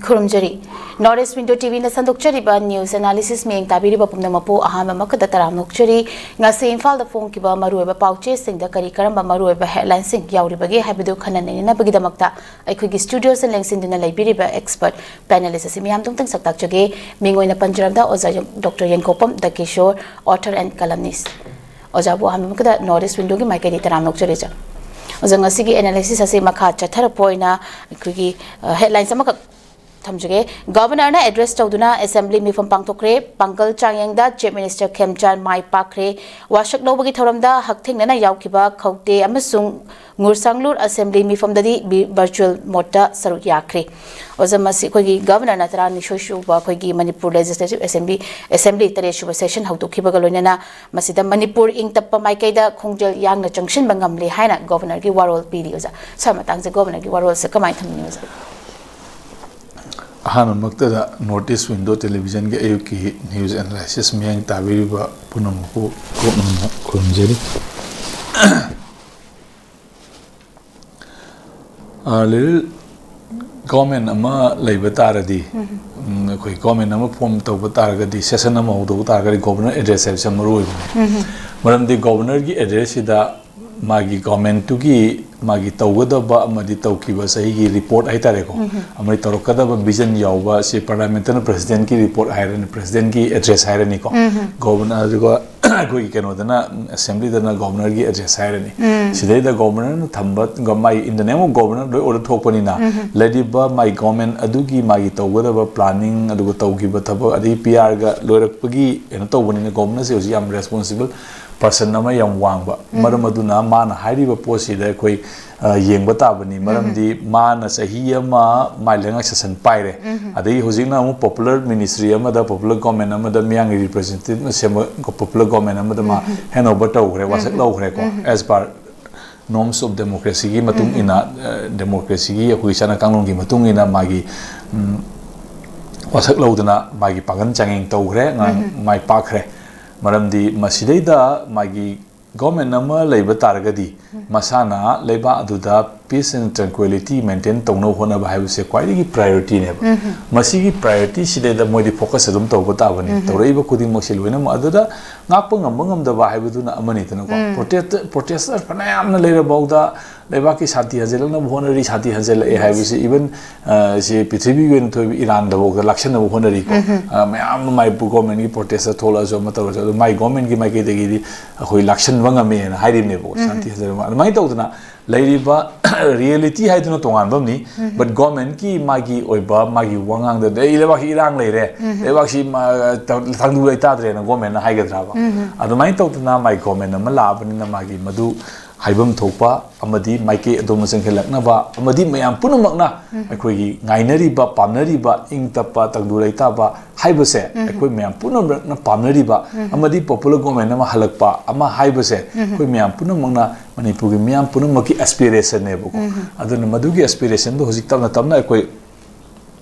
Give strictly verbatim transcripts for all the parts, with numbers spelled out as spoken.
ꯈꯨꯔꯨꯝꯖꯔꯤ꯫ North East Window T V ꯁꯟꯗꯣꯛꯆꯔꯤꯕ news analysis ꯃꯤꯠꯌꯦꯡ ꯇꯥꯕꯤꯔꯤꯕ ꯄꯨꯝꯅꯃꯛꯄꯨ ꯑꯍꯥꯟꯕꯃꯛꯇꯗ ꯇꯔꯥꯝꯅ ꯑꯣꯛꯆꯔꯤ꯫ ꯉꯁꯤ ꯏꯝꯐꯥꯜꯗ ꯐꯣꯡꯈꯤꯕ ꯃꯔꯨꯑꯣꯏꯕ ꯄꯥꯎꯆꯦꯁꯤꯡꯗ ꯀꯔꯤ ꯀꯔꯝꯕ ꯃꯔꯨꯑꯣꯏꯕ headlineꯁꯤꯡ ꯌꯥꯎꯔꯤꯕꯒꯦ ꯍꯥꯏꯕꯗꯨ ꯈꯟꯅ ꯅꯩꯅꯅꯕꯒꯤꯗꯃꯛꯇ ꯑꯩꯈꯣꯏꯒꯤ studioꯁꯤꯗ ꯂꯦꯡꯁꯤꯟꯗꯨꯅ ꯂꯩꯕꯤꯔꯤꯕ expert panelist ꯑꯁꯤ ꯃꯤꯌꯥꯝꯗ ꯑꯃꯨꯛꯇꯪ ꯁꯛ ꯇꯥꯛꯆꯒꯦ꯫ ꯃꯤꯡ ꯑꯣꯏꯅ ꯄꯟꯖꯔꯕꯗ ꯑꯣꯖꯥ doctor Yengkhokpam Dakishor, author and columnist꯫ ꯑꯣꯖꯥꯕꯨ ꯑꯍꯥꯟꯕꯃꯛꯇꯗ North East Windowꯒꯤ ꯃꯥꯏꯀꯩꯗꯒꯤ ꯇꯔꯥꯝꯅ ꯑꯣꯛꯆꯔꯤ, ꯑꯣꯖꯥ꯫ ꯑꯣꯖꯥ, ꯉꯁꯤꯒꯤ analysisꯁꯤ ꯃꯈꯥ ꯆꯠꯊꯔꯛꯄ ꯑꯣꯏꯅ ꯑꯩꯈꯣꯏꯒꯤ, ꯑ, headlines ꯑꯃꯈꯛ ꯊꯝꯖꯒꯦ꯫ Governorꯅ address ꯇꯧꯗꯨꯅ assembly ꯃꯤꯐꯝ ꯄꯥꯡꯊꯣꯛꯈ꯭ꯔꯦ꯫ ꯄꯥꯡꯒꯜ ꯆꯥꯡꯌꯦꯡꯗ Chief Minister ꯈꯦꯝꯆꯥꯟ ꯃꯥꯏ ꯄꯥꯛꯈ꯭ꯔꯦ꯫ ꯋꯥꯁꯛ ꯂꯧꯕꯒꯤ ꯊꯧꯔꯝꯗ ꯍꯛꯊꯦꯡꯅꯅ ꯌꯥꯎꯈꯤꯕ ꯈꯧꯇꯦ ꯑꯃꯁꯨꯡ ꯉꯨꯔꯁꯥꯡꯂꯨꯔ assembly ꯃꯤꯐꯝꯗꯗꯤ ꯕꯤ-, virtual modeꯇ ꯁꯔꯨꯛ ꯌꯥꯈ꯭ꯔꯦ꯫ ꯑꯣꯖꯥ, ꯃꯁꯤ ꯑꯩꯈꯣꯏꯒꯤ Governorꯅ ꯇꯔꯥꯅꯤꯊꯣꯏ ꯁꯨꯕ ꯑꯩꯈꯣꯏꯒꯤ ꯃꯅꯤꯄꯨꯔ Legislative Assembly, assembly ꯇꯔꯦꯠ ꯁꯨꯕ session ꯍꯧꯗꯣꯛꯈꯤꯕꯒ ꯂꯣꯏꯅꯅ ꯃꯁꯤꯗ ꯃꯅꯤꯄꯨꯔ ꯏꯪ ꯇꯞꯄ ꯃꯥꯏꯀꯩꯗ ꯈꯣꯡꯖꯦꯜ ꯌꯥꯡꯅ ꯆꯪꯁꯤꯟꯕ ꯉꯝꯂꯦ ꯍꯥꯏꯅ Governorꯒꯤ ꯋꯥꯔꯣꯜ ꯄꯤꯔꯤ꯫ ꯑꯣꯖꯥ, ꯁ꯭ꯋꯥꯏ ꯃꯇꯥꯡꯁꯦ Governorꯒꯤ ꯋꯥꯔꯣꯜꯁꯦ ꯀꯃꯥꯏꯅ ꯊꯝꯕꯤꯅꯤ, ꯑꯣꯖꯥ? ꯑꯍꯥꯟꯕꯃꯛꯇꯗ North East Window Televisionꯒꯤ ꯑꯌꯨꯛꯀꯤ news analysis ꯃꯤꯠꯌꯦꯡ ꯇꯥꯕꯤꯔꯤꯕ ꯄꯨꯝꯅꯃꯛꯄꯨ ꯀꯣꯛꯅꯅ ꯈꯨꯔꯨꯝꯖꯔꯤ꯫ ꯑ, ꯂꯤꯔꯤꯜ, government ꯑꯃ ꯂꯩꯕ ꯇꯥꯔꯗꯤ, ꯎꯝ, ꯑꯩꯈꯣꯏ government ꯑꯃ form ꯇꯧꯕ ꯇꯥꯔꯒꯗꯤ, session ꯑꯃ ꯍꯧꯗꯧꯕ ꯇꯥꯔꯒꯗꯤ governor address ꯍꯥꯏꯕꯁꯤ ꯌꯥꯝ ꯃꯔꯨ ꯑꯣꯏꯕꯅꯤ꯫ ꯃꯔꯝꯗꯤ governorꯒꯤ addressꯁꯤꯗ ꯃꯥꯒꯤ governmentꯇꯨꯒꯤ ꯃꯥꯒꯤ ꯇꯧꯒꯗꯕ ꯑꯃꯗꯤ ꯇꯧꯈꯤꯕ ꯆꯍꯤꯒꯤ report ꯍꯥꯏꯇꯥꯔꯦꯀꯣ, ꯑꯃꯗꯤ ꯇꯧꯔꯛꯀꯗꯕ vision ꯌꯥꯎꯕ ꯁꯤ parliamentꯅ presidentꯀꯤ report ꯍꯥꯏꯔꯅꯤ, presidentꯀꯤ address ꯍꯥꯏꯔꯅꯤꯀꯣ꯫ Governor, ꯑꯗꯨꯒ ꯑꯩꯈꯣꯏꯒꯤ ꯀꯩꯅꯣꯗꯅ, assemblyꯗꯅ governorꯒꯤ address ꯍꯥꯏꯔꯅꯤ꯫ ꯁꯤꯗꯩꯗ governorꯅ ꯊꯝꯕ, ꯃꯥꯒꯤ in the name of governor ꯂꯣꯏ order ꯊꯣꯛꯄꯅꯤꯅ, ꯂꯩꯔꯤꯕ ꯃꯥꯒꯤ government ꯑꯗꯨꯒꯤ ꯃꯥꯒꯤ ꯇꯧꯒꯗꯕ planning, ꯑꯗꯨꯒ ꯇꯧꯈꯤꯕ ꯊꯕꯛ, ꯑꯗꯒꯤ P Rꯒ ꯂꯣꯏꯔꯛꯄꯒꯤ ꯀꯩꯅꯣ ꯇꯧꯕꯅꯤꯅ, governorꯁꯦ ꯍꯧꯖꯤꯛ ꯌꯥꯝ responsible person ꯑꯃ ꯌꯥꯝ ꯋꯥꯡꯕ꯫ ꯃꯔꯝ ꯑꯗꯨꯅ ꯃꯥꯅ ꯍꯥꯏꯔꯤꯕ ꯄꯣꯠꯁꯤꯗ ꯑꯩꯈꯣꯏ, ꯑ, ꯌꯦꯡꯕ ꯇꯥꯕꯅꯤ꯫ ꯃꯔꯝꯗꯤ ꯃꯥꯅ ꯆꯍꯤ ꯑꯃ ꯃꯥꯏ ꯂꯩꯉꯥꯛ ꯁꯥꯁꯟ ꯄꯥꯏꯔꯦ꯫ ꯑꯗꯒꯤ ꯍꯧꯖꯤꯛꯅ ꯑꯃꯨꯛ popular ministry ꯑꯃꯗ, popular government ꯑꯃꯗ, ꯃꯤꯌꯥꯝꯒꯤ representativeꯅ ꯁꯦꯝꯕ popular government ꯑꯃꯗ ꯃꯥ handover ꯇꯧꯈ꯭ꯔꯦ, ꯋꯥꯁꯛ ꯂꯧꯈ꯭ꯔꯦꯀꯣ, as per norms of democracyꯒꯤ ꯃꯇꯨꯡ ꯏꯟꯅ, ꯑ, democracyꯒꯤ ꯑꯩꯈꯣꯏꯒꯤ ꯆꯠꯅ ꯀꯥꯡꯂꯣꯟꯒꯤ ꯃꯇꯨꯡ ꯏꯟꯅ ꯃꯥꯒꯤ, ꯎꯝ, ꯋꯥꯁꯛ ꯂꯧꯗꯅ ꯃꯥꯒꯤ ꯄꯥꯡꯒꯜ ꯆꯥꯡꯌꯦꯡ ꯇꯧꯈ꯭ꯔꯦ, ꯉꯔꯥꯡ ꯃꯥꯏ ꯄꯥꯛꯈ꯭ꯔꯦ꯫ ꯃꯔꯝꯗꯤ ꯃꯁꯤꯗꯩꯗ ꯃꯥꯒꯤ government ꯑꯃ ꯂꯩꯕ ꯇꯥꯔꯒꯗꯤ ꯃꯁꯥꯅ ꯂꯩꯕꯥꯛ ꯑꯗꯨꯗ Peace and tranquility maintain ꯇꯧꯅꯕ ꯍꯣꯠꯅꯕ ꯍꯥꯏꯕꯁꯦ ꯈ꯭ꯋꯥꯏꯗꯒꯤ priority ꯅꯦꯕ꯫ ꯃꯁꯤꯒꯤ priority ꯁꯤꯗꯩꯗ ꯃꯣꯏꯗꯤ focus ꯑꯗꯨꯝ ꯇꯧꯕ ꯇꯥꯕꯅꯤ꯫ ꯇꯧꯔꯛꯏꯕ ꯈꯨꯗꯤꯡꯃꯛꯁꯤ ꯂꯣꯏꯅꯃꯛ ꯑꯗꯨꯗ ꯉꯥꯛꯄ ꯉꯝꯕ ꯉꯝꯗꯕ ꯍꯥꯏꯕꯗꯨꯅ ꯑꯃꯅꯤꯗꯅꯀꯣ꯫ Protest protester ꯐꯅꯌꯥꯝꯅ ꯂꯩꯔꯐꯥꯎꯗ ꯂꯩꯕꯥꯛꯀꯤ ꯁꯥꯟꯇꯤ ꯍꯟꯖꯤꯜꯂꯛꯅꯕ ꯍꯣꯠꯅꯔꯤ, ꯁꯥꯟꯇꯤ ꯍꯟꯖꯤꯜꯂꯛꯑꯦ ꯍꯥꯏꯕꯁꯤ even ꯁꯤ ꯄ꯭ꯔꯤꯊꯤꯕꯤꯒꯤ ꯑꯣꯏꯅ ꯊꯣꯛꯏꯕ ꯏꯔꯥꯟꯗꯐꯥꯎꯗ ꯂꯥꯛꯁꯟꯅꯕ ꯍꯣꯠꯅꯔꯤꯀꯣ꯫ ꯃꯌꯥꯝ ꯑꯃ ꯃꯥꯏ government ꯀꯤ protest ꯊꯣꯛꯂꯛꯑꯁꯨ ꯑꯃ ꯇꯧꯔꯁꯨ ꯑꯗꯨ ꯃꯥꯏ government ꯀꯤ ꯃꯥꯏꯀꯩꯗꯒꯤꯗꯤ ꯑꯩꯈꯣꯏ ꯂꯥꯛꯁꯟꯕ ꯉꯝꯃꯦꯅ ꯍꯥꯏꯔꯤꯕꯅꯦꯕꯀꯣ꯫ ꯁꯥꯟꯇꯤ ꯍꯟꯖꯤꯜꯂꯛꯄ ꯑꯗꯨꯃꯥꯏꯅ ꯇꯧꯗꯅ ꯂꯩꯔꯤꯕ reality ꯍꯥꯏꯗꯨꯅ ꯇꯣꯉꯥꯟꯕ ꯑꯃꯅꯤ꯫ But government ꯀꯤ ꯃꯥꯒꯤ ꯑꯣꯏꯕ ꯃꯥꯒꯤ ꯋꯥꯉꯥꯡꯗ ꯑꯩ ꯂꯩꯕꯥꯛꯁꯤ ꯏꯔꯥꯡ ꯂꯩꯔꯦ, ꯂꯩꯕꯥꯛꯁꯤ ꯃꯥ-, ꯇ-, ꯇꯪꯗꯨ ꯂꯩꯇꯥꯗ꯭ꯔꯦꯅ government ꯅ ꯍꯥꯏꯒꯗ꯭ꯔꯕ? ꯑꯗꯨꯃꯥꯏꯅ ꯇꯧꯗꯅ ꯃꯥꯒꯤ government ꯑꯃ ꯂꯥꯛꯑꯕꯅꯤꯅ ꯃꯥꯒꯤ ꯃꯗꯨ ꯍꯥꯏꯐꯝ ꯊꯣꯛꯄ ꯑꯃꯗꯤ ꯃꯥꯏꯀꯩ ꯑꯗꯣꯝꯗ ꯆꯪꯁꯤꯜꯂꯛꯅꯕ ꯑꯃꯗꯤ ꯃꯌꯥꯝ ꯄꯨꯝꯅꯃꯛꯅ ꯑꯩꯈꯣꯏꯒꯤ ꯉꯥꯏꯅꯔꯤꯕ, ꯄꯥꯝꯅꯔꯤꯕ ꯏꯪ ꯇꯞꯄ ꯇꯪꯗꯨ ꯂꯩꯇꯥꯕ ꯍꯥꯏꯕꯁꯦ ꯑꯩꯈꯣꯏ ꯃꯌꯥꯝ ꯄꯨꯝꯅꯃꯛꯅ ꯄꯥꯝꯅꯔꯤꯕ ꯑꯃꯗꯤ popular government ꯑꯃ ꯍꯜꯂꯛꯄ ꯑꯃ ꯍꯥꯏꯕꯁꯦ ꯑꯩꯈꯣꯏ ꯃꯌꯥꯝ ꯄꯨꯝꯅꯃꯛꯅ, ꯃꯅꯤꯄꯨꯔꯒꯤ ꯃꯤꯌꯥꯝ ꯄꯨꯝꯅꯃꯛꯀꯤ aspiration ꯅꯦꯕꯀꯣ꯫ ꯑꯗꯨꯅ ꯃꯗꯨꯒꯤ aspiration ꯗꯣ ꯍꯧꯖꯤꯛ ꯇꯞꯅ ꯇꯞꯅ ꯑꯩꯈꯣꯏ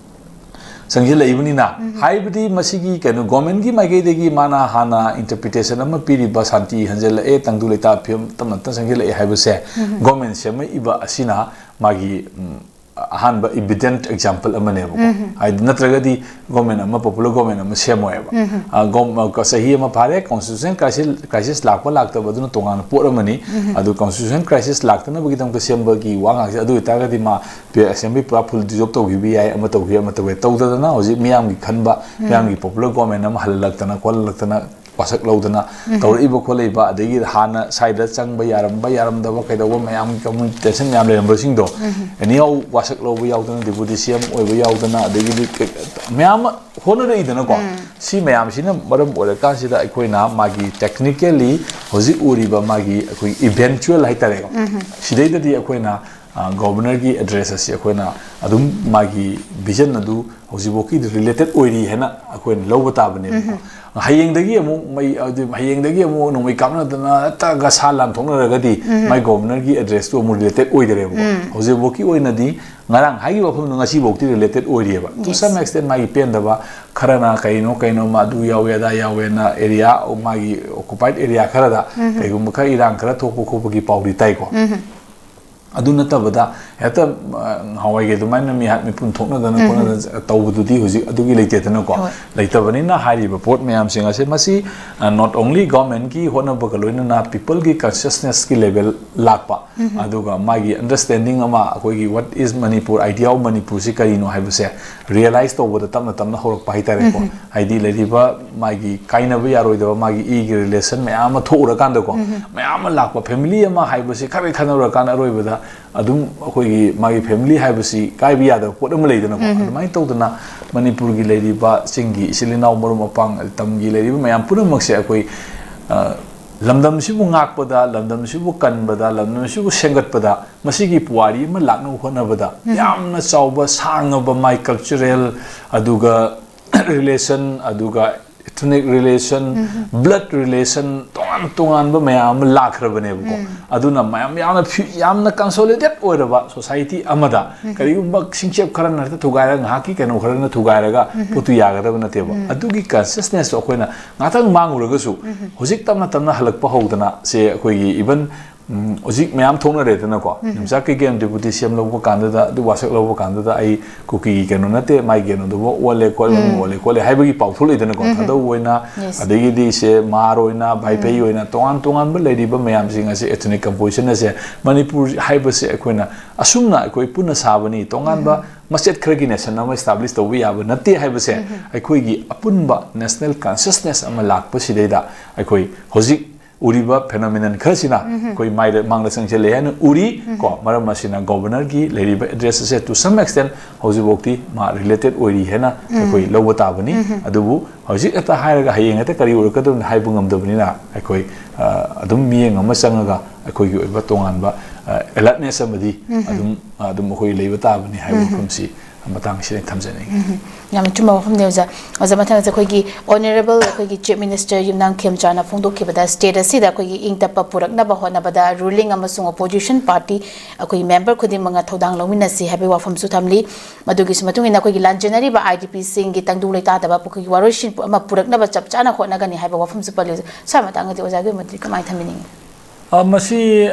ꯆꯪꯁꯤꯜꯂꯛꯏꯕꯅꯤꯅ, ꯍꯥꯏꯕꯗꯤ ꯃꯁꯤꯒꯤ ꯀꯩꯅꯣ government ꯀꯤ ꯃꯥꯏꯀꯩꯗꯒꯤ ꯃꯥꯅ ꯍꯥꯟꯅ interpretation ꯑꯃ ꯄꯤꯔꯤꯕ ꯁꯥꯟꯇꯤ ꯍꯟꯖꯤꯜꯂꯛꯑꯦ, ꯇꯪꯗꯨ ꯂꯩꯇꯥ ꯐꯤꯕꯝ ꯇꯞꯅ ꯇꯞꯅ ꯆꯪꯁꯤꯜꯂꯛꯑꯦ ꯍꯥꯏꯕꯁꯦ government ꯁꯦꯝꯃꯛꯏꯕ ꯑꯁꯤꯅ ꯃꯥꯒꯤ, ꯎꯝ, ꯑꯍꯥꯟꯕ evident example ꯑꯃꯅꯦꯕꯀꯣ꯫ ꯍꯥꯏꯗꯤ ꯅꯠꯇ꯭ꯔꯒꯗꯤ government ꯑꯃ, popular government ꯑꯃ ꯁꯦꯝꯃꯣꯏꯕ꯫ ꯑ, ꯒꯣꯝ-, ꯑ, ꯆꯍꯤ ꯑꯃ ꯐꯥꯔꯦ, constitution crisis, crisis ꯂꯥꯛꯄ ꯂꯥꯛꯇꯕ ꯑꯗꯨꯅ ꯇꯣꯉꯥꯟꯕ ꯄꯣꯠ ꯑꯃꯅꯤ꯫ ꯑꯗꯨ constitution crisis ꯂꯥꯛꯇꯅꯕꯒꯤꯗꯃꯛꯇ ꯁꯦꯝꯕꯒꯤ ꯋꯥ ꯉꯥꯛꯁꯦ꯫ ꯑꯗꯨ ꯑꯣꯏꯇꯥꯔꯒꯗꯤ ꯃꯥ assembly ꯄꯨꯔꯥ full dissolve ꯇꯧꯈꯤꯕ ꯌꯥꯏ, ꯑꯃ ꯇꯧꯈꯤ, ꯑꯃ ꯇꯧꯈꯤ꯫ ꯇꯧꯗꯗꯅ ꯍꯧꯖꯤꯛ ꯃꯤꯌꯥꯝꯒꯤ ꯈꯟꯕ, ꯃꯤꯌꯥꯝꯒꯤ popular government ꯑꯃ ꯍꯜꯍꯜꯂꯛꯇꯅ ꯈꯣꯠꯍꯜꯂꯛꯇꯅ ꯋꯥꯁꯛ ꯂꯧꯗꯅ ꯇꯧꯔꯛꯏꯕ ꯈꯣꯠꯂꯛꯏꯕ, ꯑꯗꯒꯤ ꯍꯥꯟꯅ ꯁ꯭ꯋꯥꯏꯗ ꯆꯪꯕ ꯌꯥꯔꯝꯕ ꯌꯥꯔꯝꯗꯕ ꯀꯩꯗꯧꯕ ꯃꯌꯥꯝꯒꯤ community tension ꯃꯌꯥꯝ ꯂꯩꯔꯝꯕꯁꯤꯡꯗꯣ, anyhow ꯋꯥꯁꯛ ꯂꯧꯕ ꯌꯥꯎꯗꯅ, deputy C M ꯑꯣꯏꯕ ꯌꯥꯎꯗꯅ, ꯑꯗꯒꯤꯗꯤ ꯀꯩ-, ꯃꯌꯥꯝ ꯑꯃ ꯍꯣꯠꯅꯔꯛꯏꯗꯅꯀꯣ꯫ ꯁꯤ ꯃꯌꯥꯝꯁꯤꯅ ꯃꯔꯝ ꯑꯣꯏꯔꯀꯥꯟꯁꯤꯗ ꯑꯩꯈꯣꯏꯅ ꯃꯥꯒꯤ technically ꯍꯧꯖꯤꯛ ꯎꯔꯤꯕ ꯃꯥꯒꯤ ꯑꯩꯈꯣꯏ eventual ꯍꯥꯏꯇꯥꯔꯦꯀꯣ, ꯁꯤꯗꯩꯗꯗꯤ ꯑꯩꯈꯣꯏꯅ, ꯑ, governor ꯒꯤ address ꯑꯁꯤ ꯑꯩꯈꯣꯏꯅ ꯑꯗꯨꯝ ꯃꯥꯒꯤ vision ꯑꯗꯨ ꯍꯧꯖꯤꯛꯐꯥꯎꯀꯤ related ꯑꯣꯏꯔꯤ ꯍꯥꯏꯅ ꯑꯩꯈꯣꯏꯅ ꯂꯧꯕ ꯇꯥꯕꯅꯦꯕꯀꯣ꯫ ꯍꯌꯦꯡꯗꯒꯤ ꯑꯃꯨꯛ ꯃꯩ, ꯑꯗꯨ ꯍꯌꯦꯡꯗꯒꯤ ꯑꯃꯨꯛ ꯅꯣꯡꯃꯩ ꯀꯥꯞꯅꯗꯅ ꯍꯦꯛꯇ ꯒꯁꯥ ꯂꯥꯟ ꯊꯣꯛꯅꯔꯒꯗꯤ ꯃꯥꯏ governor ꯒꯤ address ꯇꯨ ꯑꯃꯨꯛ related ꯑꯣꯏꯗꯔꯦꯕꯀꯣ꯫ ꯍꯧꯖꯤꯛꯐꯥꯎꯀꯤ ꯑꯣꯏꯅꯗꯤ ꯉꯔꯥꯡ ꯍꯥꯏꯈꯤꯕ ꯋꯥꯐꯝꯗꯣ ꯉꯁꯤꯐꯥꯎꯗꯤ related ꯑꯣꯏꯔꯤꯑꯕ꯫ To some extent ꯃꯥꯒꯤ ꯄꯦꯟꯗꯕ ꯈꯔꯅ ꯀꯩꯅꯣ ꯀꯩꯅꯣ ꯃꯥ ꯑꯗꯨ ꯌꯥꯎꯋꯦ ꯑꯗꯥ ꯌꯥꯎꯋꯦꯅ area, ꯃꯥꯒꯤ occupied area ꯈꯔꯗ ꯀꯩꯒꯨꯝꯕ ꯈꯔ ꯏꯔꯥꯡ ꯈꯔ ꯊꯣꯛꯄ ꯈꯣꯠꯄꯒꯤ ꯄꯥꯎꯗꯤ ꯇꯥꯏꯀꯣ꯫ ꯑꯗꯨ ꯅꯠꯇꯕꯗ ꯍꯦꯛꯇ, ꯑ, ꯉꯍꯥꯟꯋꯥꯏꯒꯤ ꯑꯗꯨꯃꯥꯏꯅ ꯃꯤꯍꯥꯠ ꯃꯤꯄꯨꯟ ꯊꯣꯛꯅꯗꯅ ꯎꯝ꯫ ꯈꯣꯠꯅꯗꯅ ꯇꯧꯕꯗꯨꯗꯤ ꯍꯧꯖꯤꯛ ꯑꯗꯨꯒꯤ ꯂꯩꯇꯦꯗꯅꯀꯣ꯫ ꯍꯣꯏ꯫ ꯂꯩꯇꯕꯅꯤꯅ ꯍꯥꯏꯔꯤꯕ ꯄꯣꯠ ꯃꯌꯥꯝꯁꯤꯡ ꯑꯁꯦ ꯃꯁꯤ, ꯑ, not only government ꯀꯤ ꯍꯣꯠꯅꯕꯒ ꯂꯣꯏꯅꯅ people ꯒꯤ consciousness ꯀꯤ level ꯂꯥꯛꯄ, ꯎꯝ꯫ ꯑꯗꯨꯒ ꯃꯥꯒꯤ understanding ꯑꯃ, ꯑꯩꯈꯣꯏꯒꯤ what is Manipur, idea of ꯃꯅꯤꯄꯨꯔꯁꯤ ꯀꯔꯤꯅꯣ ꯍꯥꯏꯕꯁꯦ realize ꯇꯧꯕꯗ ꯇꯞꯅ ꯇꯞꯅ ꯍꯧꯔꯛꯄ ꯍꯥꯏꯇꯥꯔꯦꯀꯣ꯫ ꯎꯝ꯫ ꯍꯥꯏꯗꯤ ꯂꯩꯔꯤꯕ ꯃꯥꯒꯤ ꯀꯥꯏꯅꯕ ꯌꯥꯔꯣꯏꯗꯕ ꯃꯥꯒꯤ ꯏꯒꯤ relation ꯃꯌꯥꯝ ꯑꯃ ꯊꯣꯛꯎꯔꯀꯥꯟꯗꯀꯣ, ꯎꯝ꯫ ꯃꯌꯥꯝ ꯑꯃ ꯂꯥꯛꯄ, family ꯑꯃ ꯍꯥꯏꯕꯁꯤ ꯈꯔ ꯈꯟꯅꯔꯨꯔꯀꯥꯟꯗ ꯑꯔꯣꯏꯕꯗ ꯑꯗꯨꯝ ꯑꯩꯈꯣꯏꯒꯤ ꯃꯥꯒꯤ family ꯍꯥꯏꯕꯁꯤ ꯀꯥꯏꯕ ꯌꯥꯗꯕ ꯄꯣꯠ ꯑꯃ ꯂꯩꯗꯅꯀꯣ꯫ ꯎꯝ꯫ ꯑꯗꯨꯃꯥꯏꯅ ꯇꯧꯗꯅ ꯃꯅꯤꯄꯨꯔꯒꯤ ꯂꯩꯔꯤꯕ ꯆꯤꯡꯒꯤ ꯏꯆꯤꯜ ꯏꯅꯥꯎ ꯃꯔꯨꯞ ꯃꯄꯥꯡ, ꯇꯝꯒꯤ ꯂꯩꯔꯤꯕ ꯃꯌꯥꯝ ꯄꯨꯝꯅꯃꯛꯁꯦ ꯑꯩꯈꯣꯏ, ꯑ, ꯂꯝꯗꯝꯁꯤꯕꯨ ꯉꯥꯛꯄꯗ, ꯂꯝꯗꯝꯁꯤꯕꯨ ꯀꯟꯕꯗ, ꯂꯝꯗꯝꯁꯤꯕꯨ ꯁꯦꯝꯒꯠꯄꯗ ꯃꯁꯤꯒꯤ ꯄꯨꯋꯥꯔꯤ ꯑꯃ ꯂꯥꯛꯅꯕ ꯍꯣꯠꯅꯕꯗ ꯎꯝ꯫ ꯌꯥꯝꯅ ꯆꯥꯎꯕ, ꯁꯥꯡꯉꯕ ꯃꯥꯏ cultural, ꯑꯗꯨꯒ relation, ꯑꯗꯨꯒ ethnic relation, ꯎꯝ꯫ Blood relation, ꯇꯣꯉꯥꯟ ꯇꯣꯉꯥꯟꯕ ꯃꯌꯥꯝ ꯑꯃ ꯂꯥꯛꯈ꯭ꯔꯕꯅꯦꯕꯀꯣ꯫ ꯎꯝ꯫ ꯑꯗꯨꯅ ꯃꯌꯥꯝ ꯌꯥꯝꯅ ꯐꯤ-, ꯌꯥꯝꯅ consolidate ꯑꯣꯏꯔꯕ society ꯑꯃꯗ ꯎꯝ꯫ ꯀꯔꯤꯒꯨꯝꯕ ꯁꯤꯡꯆꯦꯞ ꯈꯔꯅ ꯍꯦꯛꯇ ꯊꯨꯒꯥꯏꯔꯒ, ꯉꯥꯏꯍꯥꯛꯀꯤ ꯀꯩꯅꯣ ꯈꯔꯅ ꯊꯨꯒꯥꯏꯔꯒ ꯎꯝ꯫ ꯄꯣꯠꯇꯨ ꯌꯥꯒꯗꯕ ꯅꯠꯇꯦꯕ꯫ ꯎꯝ꯫ ꯑꯗꯨꯒꯤ consciousness ꯇꯣ ꯑꯩꯈꯣꯏꯅ ꯉꯥꯛꯇꯪ ꯃꯥꯡꯉꯨꯔꯒꯁꯨ ꯎꯝ꯫ ꯍꯧꯖꯤꯛ ꯇꯞꯅ ꯇꯞꯅ ꯍꯜꯂꯛꯄ ꯍꯧꯗꯅ, ꯁꯦ ꯑꯩꯈꯣꯏꯒꯤ even ꯎꯝ, ꯍꯧꯖꯤꯛ ꯃꯌꯥꯝ ꯊꯣꯛꯅꯔꯦꯗꯅꯀꯣ꯫ ꯎꯝ꯫ ꯌꯨꯝꯁꯥ ꯀꯩꯀꯦꯝ deputy CM ꯂꯧꯕ ꯀꯥꯟꯗꯨꯗ, ꯑꯗꯨ ꯋꯥꯁꯛ ꯂꯧꯕ ꯀꯥꯟꯗꯨꯗ ꯑꯩ ꯀꯨꯀꯤꯒꯤ ꯀꯩꯅꯣ ꯅꯠꯇꯦ, ꯃꯥꯒꯤ ꯀꯩꯅꯣꯗꯨꯕꯨ ꯑꯣꯜꯂꯦ ꯈꯣꯠꯂꯦ, ꯎꯝ꯫ ꯑꯣꯜꯂꯦ ꯈꯣꯠꯂꯦ ꯍꯥꯏꯕꯒꯤ ꯄꯥꯎꯊꯣꯛ ꯂꯩꯗꯅꯀꯣ꯫ ꯎꯝ꯫ ꯊꯥꯗꯧ ꯑꯣꯏꯅ, yes꯫ ꯑꯗꯒꯤꯗꯤ ꯁꯦ ꯃꯥꯔ ꯑꯣꯏꯅ, ꯚꯥꯏꯐꯩ ꯎꯝ꯫ ꯑꯣꯏꯅ, ꯇꯣꯉꯥꯟ ꯇꯣꯉꯥꯟꯕ ꯂꯩꯔꯤꯕ ꯃꯌꯥꯝꯁꯤꯡ ꯑꯁꯦ, ethnic composition ꯑꯁꯦ ꯃꯅꯤꯄꯨꯔ ꯍꯥꯏꯕꯁꯦ ꯑꯩꯈꯣꯏꯅ ꯑꯁꯨꯝꯅ ꯑꯩꯈꯣꯏ ꯄꯨꯟꯅ ꯁꯥꯕꯅꯤ, ꯇꯣꯉꯥꯟꯕ ꯎꯝ꯫ ꯃꯆꯦꯠ ꯈꯔꯒꯤ nation ꯑꯃ establish ꯇꯧꯕ ꯌꯥꯕ ꯅꯠꯇꯦ ꯍꯥꯏꯕꯁꯦ ꯎꯝ꯫ ꯑꯩꯈꯣꯏꯒꯤ ꯑꯄꯨꯟꯕ national consciousness ꯑꯃ ꯂꯥꯛꯄꯁꯤꯗꯩꯗ ꯑꯩꯈꯣꯏ ꯍꯧꯖꯤꯛ ꯎꯔꯤꯕ phenomenon ꯈꯔꯁꯤꯅ ꯎꯝ꯫ ꯑꯩꯈꯣꯏ ꯃꯥꯏꯗ, ꯃꯥꯡꯗ ꯆꯪꯁꯤꯜꯂꯛꯑꯦ ꯍꯥꯏꯅ ꯎꯔꯤ꯫ ꯎꯝ꯫ ꯀꯣ, ꯃꯔꯝ ꯑꯁꯤꯅ governor ꯒꯤ ꯂꯩꯔꯤꯕ address ꯑꯁꯦ to some extent ꯍꯧꯖꯤꯛꯐꯥꯎꯗꯤ ꯃꯥ related ꯑꯣꯏꯔꯤ ꯍꯥꯏꯅ ꯎꯝ꯫ ꯑꯩꯈꯣꯏ ꯂꯧꯕ ꯇꯥꯕꯅꯤ꯫ ꯎꯝ꯫ ꯑꯗꯨꯕꯨ ꯍꯧꯖꯤꯛ ꯍꯦꯛꯇ ꯍꯥꯏꯔꯒ ꯍꯌꯦꯡ ꯍꯦꯛꯇ ꯀꯔꯤ ꯑꯣꯏꯔꯛꯀꯗꯕꯅꯤ ꯍꯥꯏꯕ ꯉꯝꯗꯕꯅꯤꯅ ꯑꯩꯈꯣꯏ, ꯑ, ꯑꯗꯨꯝ ꯃꯤꯠꯌꯦꯡ ꯑꯃ ꯆꯪꯉꯒ ꯑꯩꯈꯣꯏꯒꯤ ꯑꯣꯏꯕ ꯇꯣꯉꯥꯟꯕ, ꯑ, alertness ꯑꯃꯗꯤ ꯎꯝ꯫ ꯑꯗꯨꯝ, ꯑꯗꯨꯝ ꯑꯩꯈꯣꯏ ꯂꯩꯕ ꯇꯥꯕꯅꯤ ꯍꯥꯏꯕ ꯎꯝ꯫ ꯋꯥꯐꯝꯁꯤ ꯃꯇꯥꯡꯁꯤꯗ ꯊꯝꯖꯅꯤꯡꯉꯤ꯫ ꯎꯝ꯫ ꯌꯥꯝꯅ ꯆꯨꯝꯕ ꯋꯥꯐꯝꯅꯤ ꯑꯣꯖꯥ꯫ ꯑꯣꯖꯥ, ꯃꯊꯪꯗ ꯑꯩꯈꯣꯏꯒꯤ honourable ꯑꯩꯈꯣꯏꯒꯤ Chief Minister ꯌꯨꯝꯅꯥꯝ ꯈꯦꯝꯆꯥꯟꯅ ꯐꯣꯡꯗꯣꯛꯈꯤꯕꯗ state ꯑꯁꯤꯗ ꯑꯩꯈꯣꯏꯒꯤ ꯏꯪ ꯇꯞꯄ ꯄꯨꯔꯛꯅꯕ ꯍꯣꯠꯅꯕꯗ ruling ꯑꯃꯁꯨꯡ opposition party ꯑꯩꯈꯣꯏꯒꯤ member ꯈꯨꯗꯤꯡꯃꯛꯅ ꯊꯧꯗꯥꯡ ꯂꯧꯃꯤꯟꯅꯁꯤ ꯍꯥꯏꯕꯒꯤ ꯋꯥꯐꯝꯁꯨ ꯊꯝꯂꯤ꯫ ꯃꯗꯨꯒꯤꯁꯨ ꯃꯇꯨꯡ ꯏꯟꯅ ꯑꯩꯈꯣꯏꯒꯤ ꯂꯥꯟꯖꯦꯟꯅꯔꯤꯕ IDP ꯁꯤꯡꯒꯤ ꯇꯪꯗꯨ ꯂꯩꯇꯥꯗꯕ ꯑꯩꯈꯣꯏꯒꯤ ꯋꯥꯔꯣꯏꯁꯤꯟ ꯑꯃ ꯄꯨꯔꯛꯅꯕ ꯆꯞ ꯆꯥꯅ ꯍꯣꯠꯅꯒꯅꯤ ꯍꯥꯏꯕ ꯋꯥꯐꯝꯁꯨ ꯄꯜꯂꯤ꯫ ꯁ꯭ꯋꯥꯏ ꯃꯇꯥꯡꯗꯗꯤ ꯑꯣꯖꯥꯒꯤ ꯑꯣꯏꯕ ꯃꯣꯠꯇꯗꯤ ꯀꯃꯥꯏꯅ ꯊꯝꯕꯤꯅꯤꯡꯉꯤ? ꯑ, ꯃꯁꯤ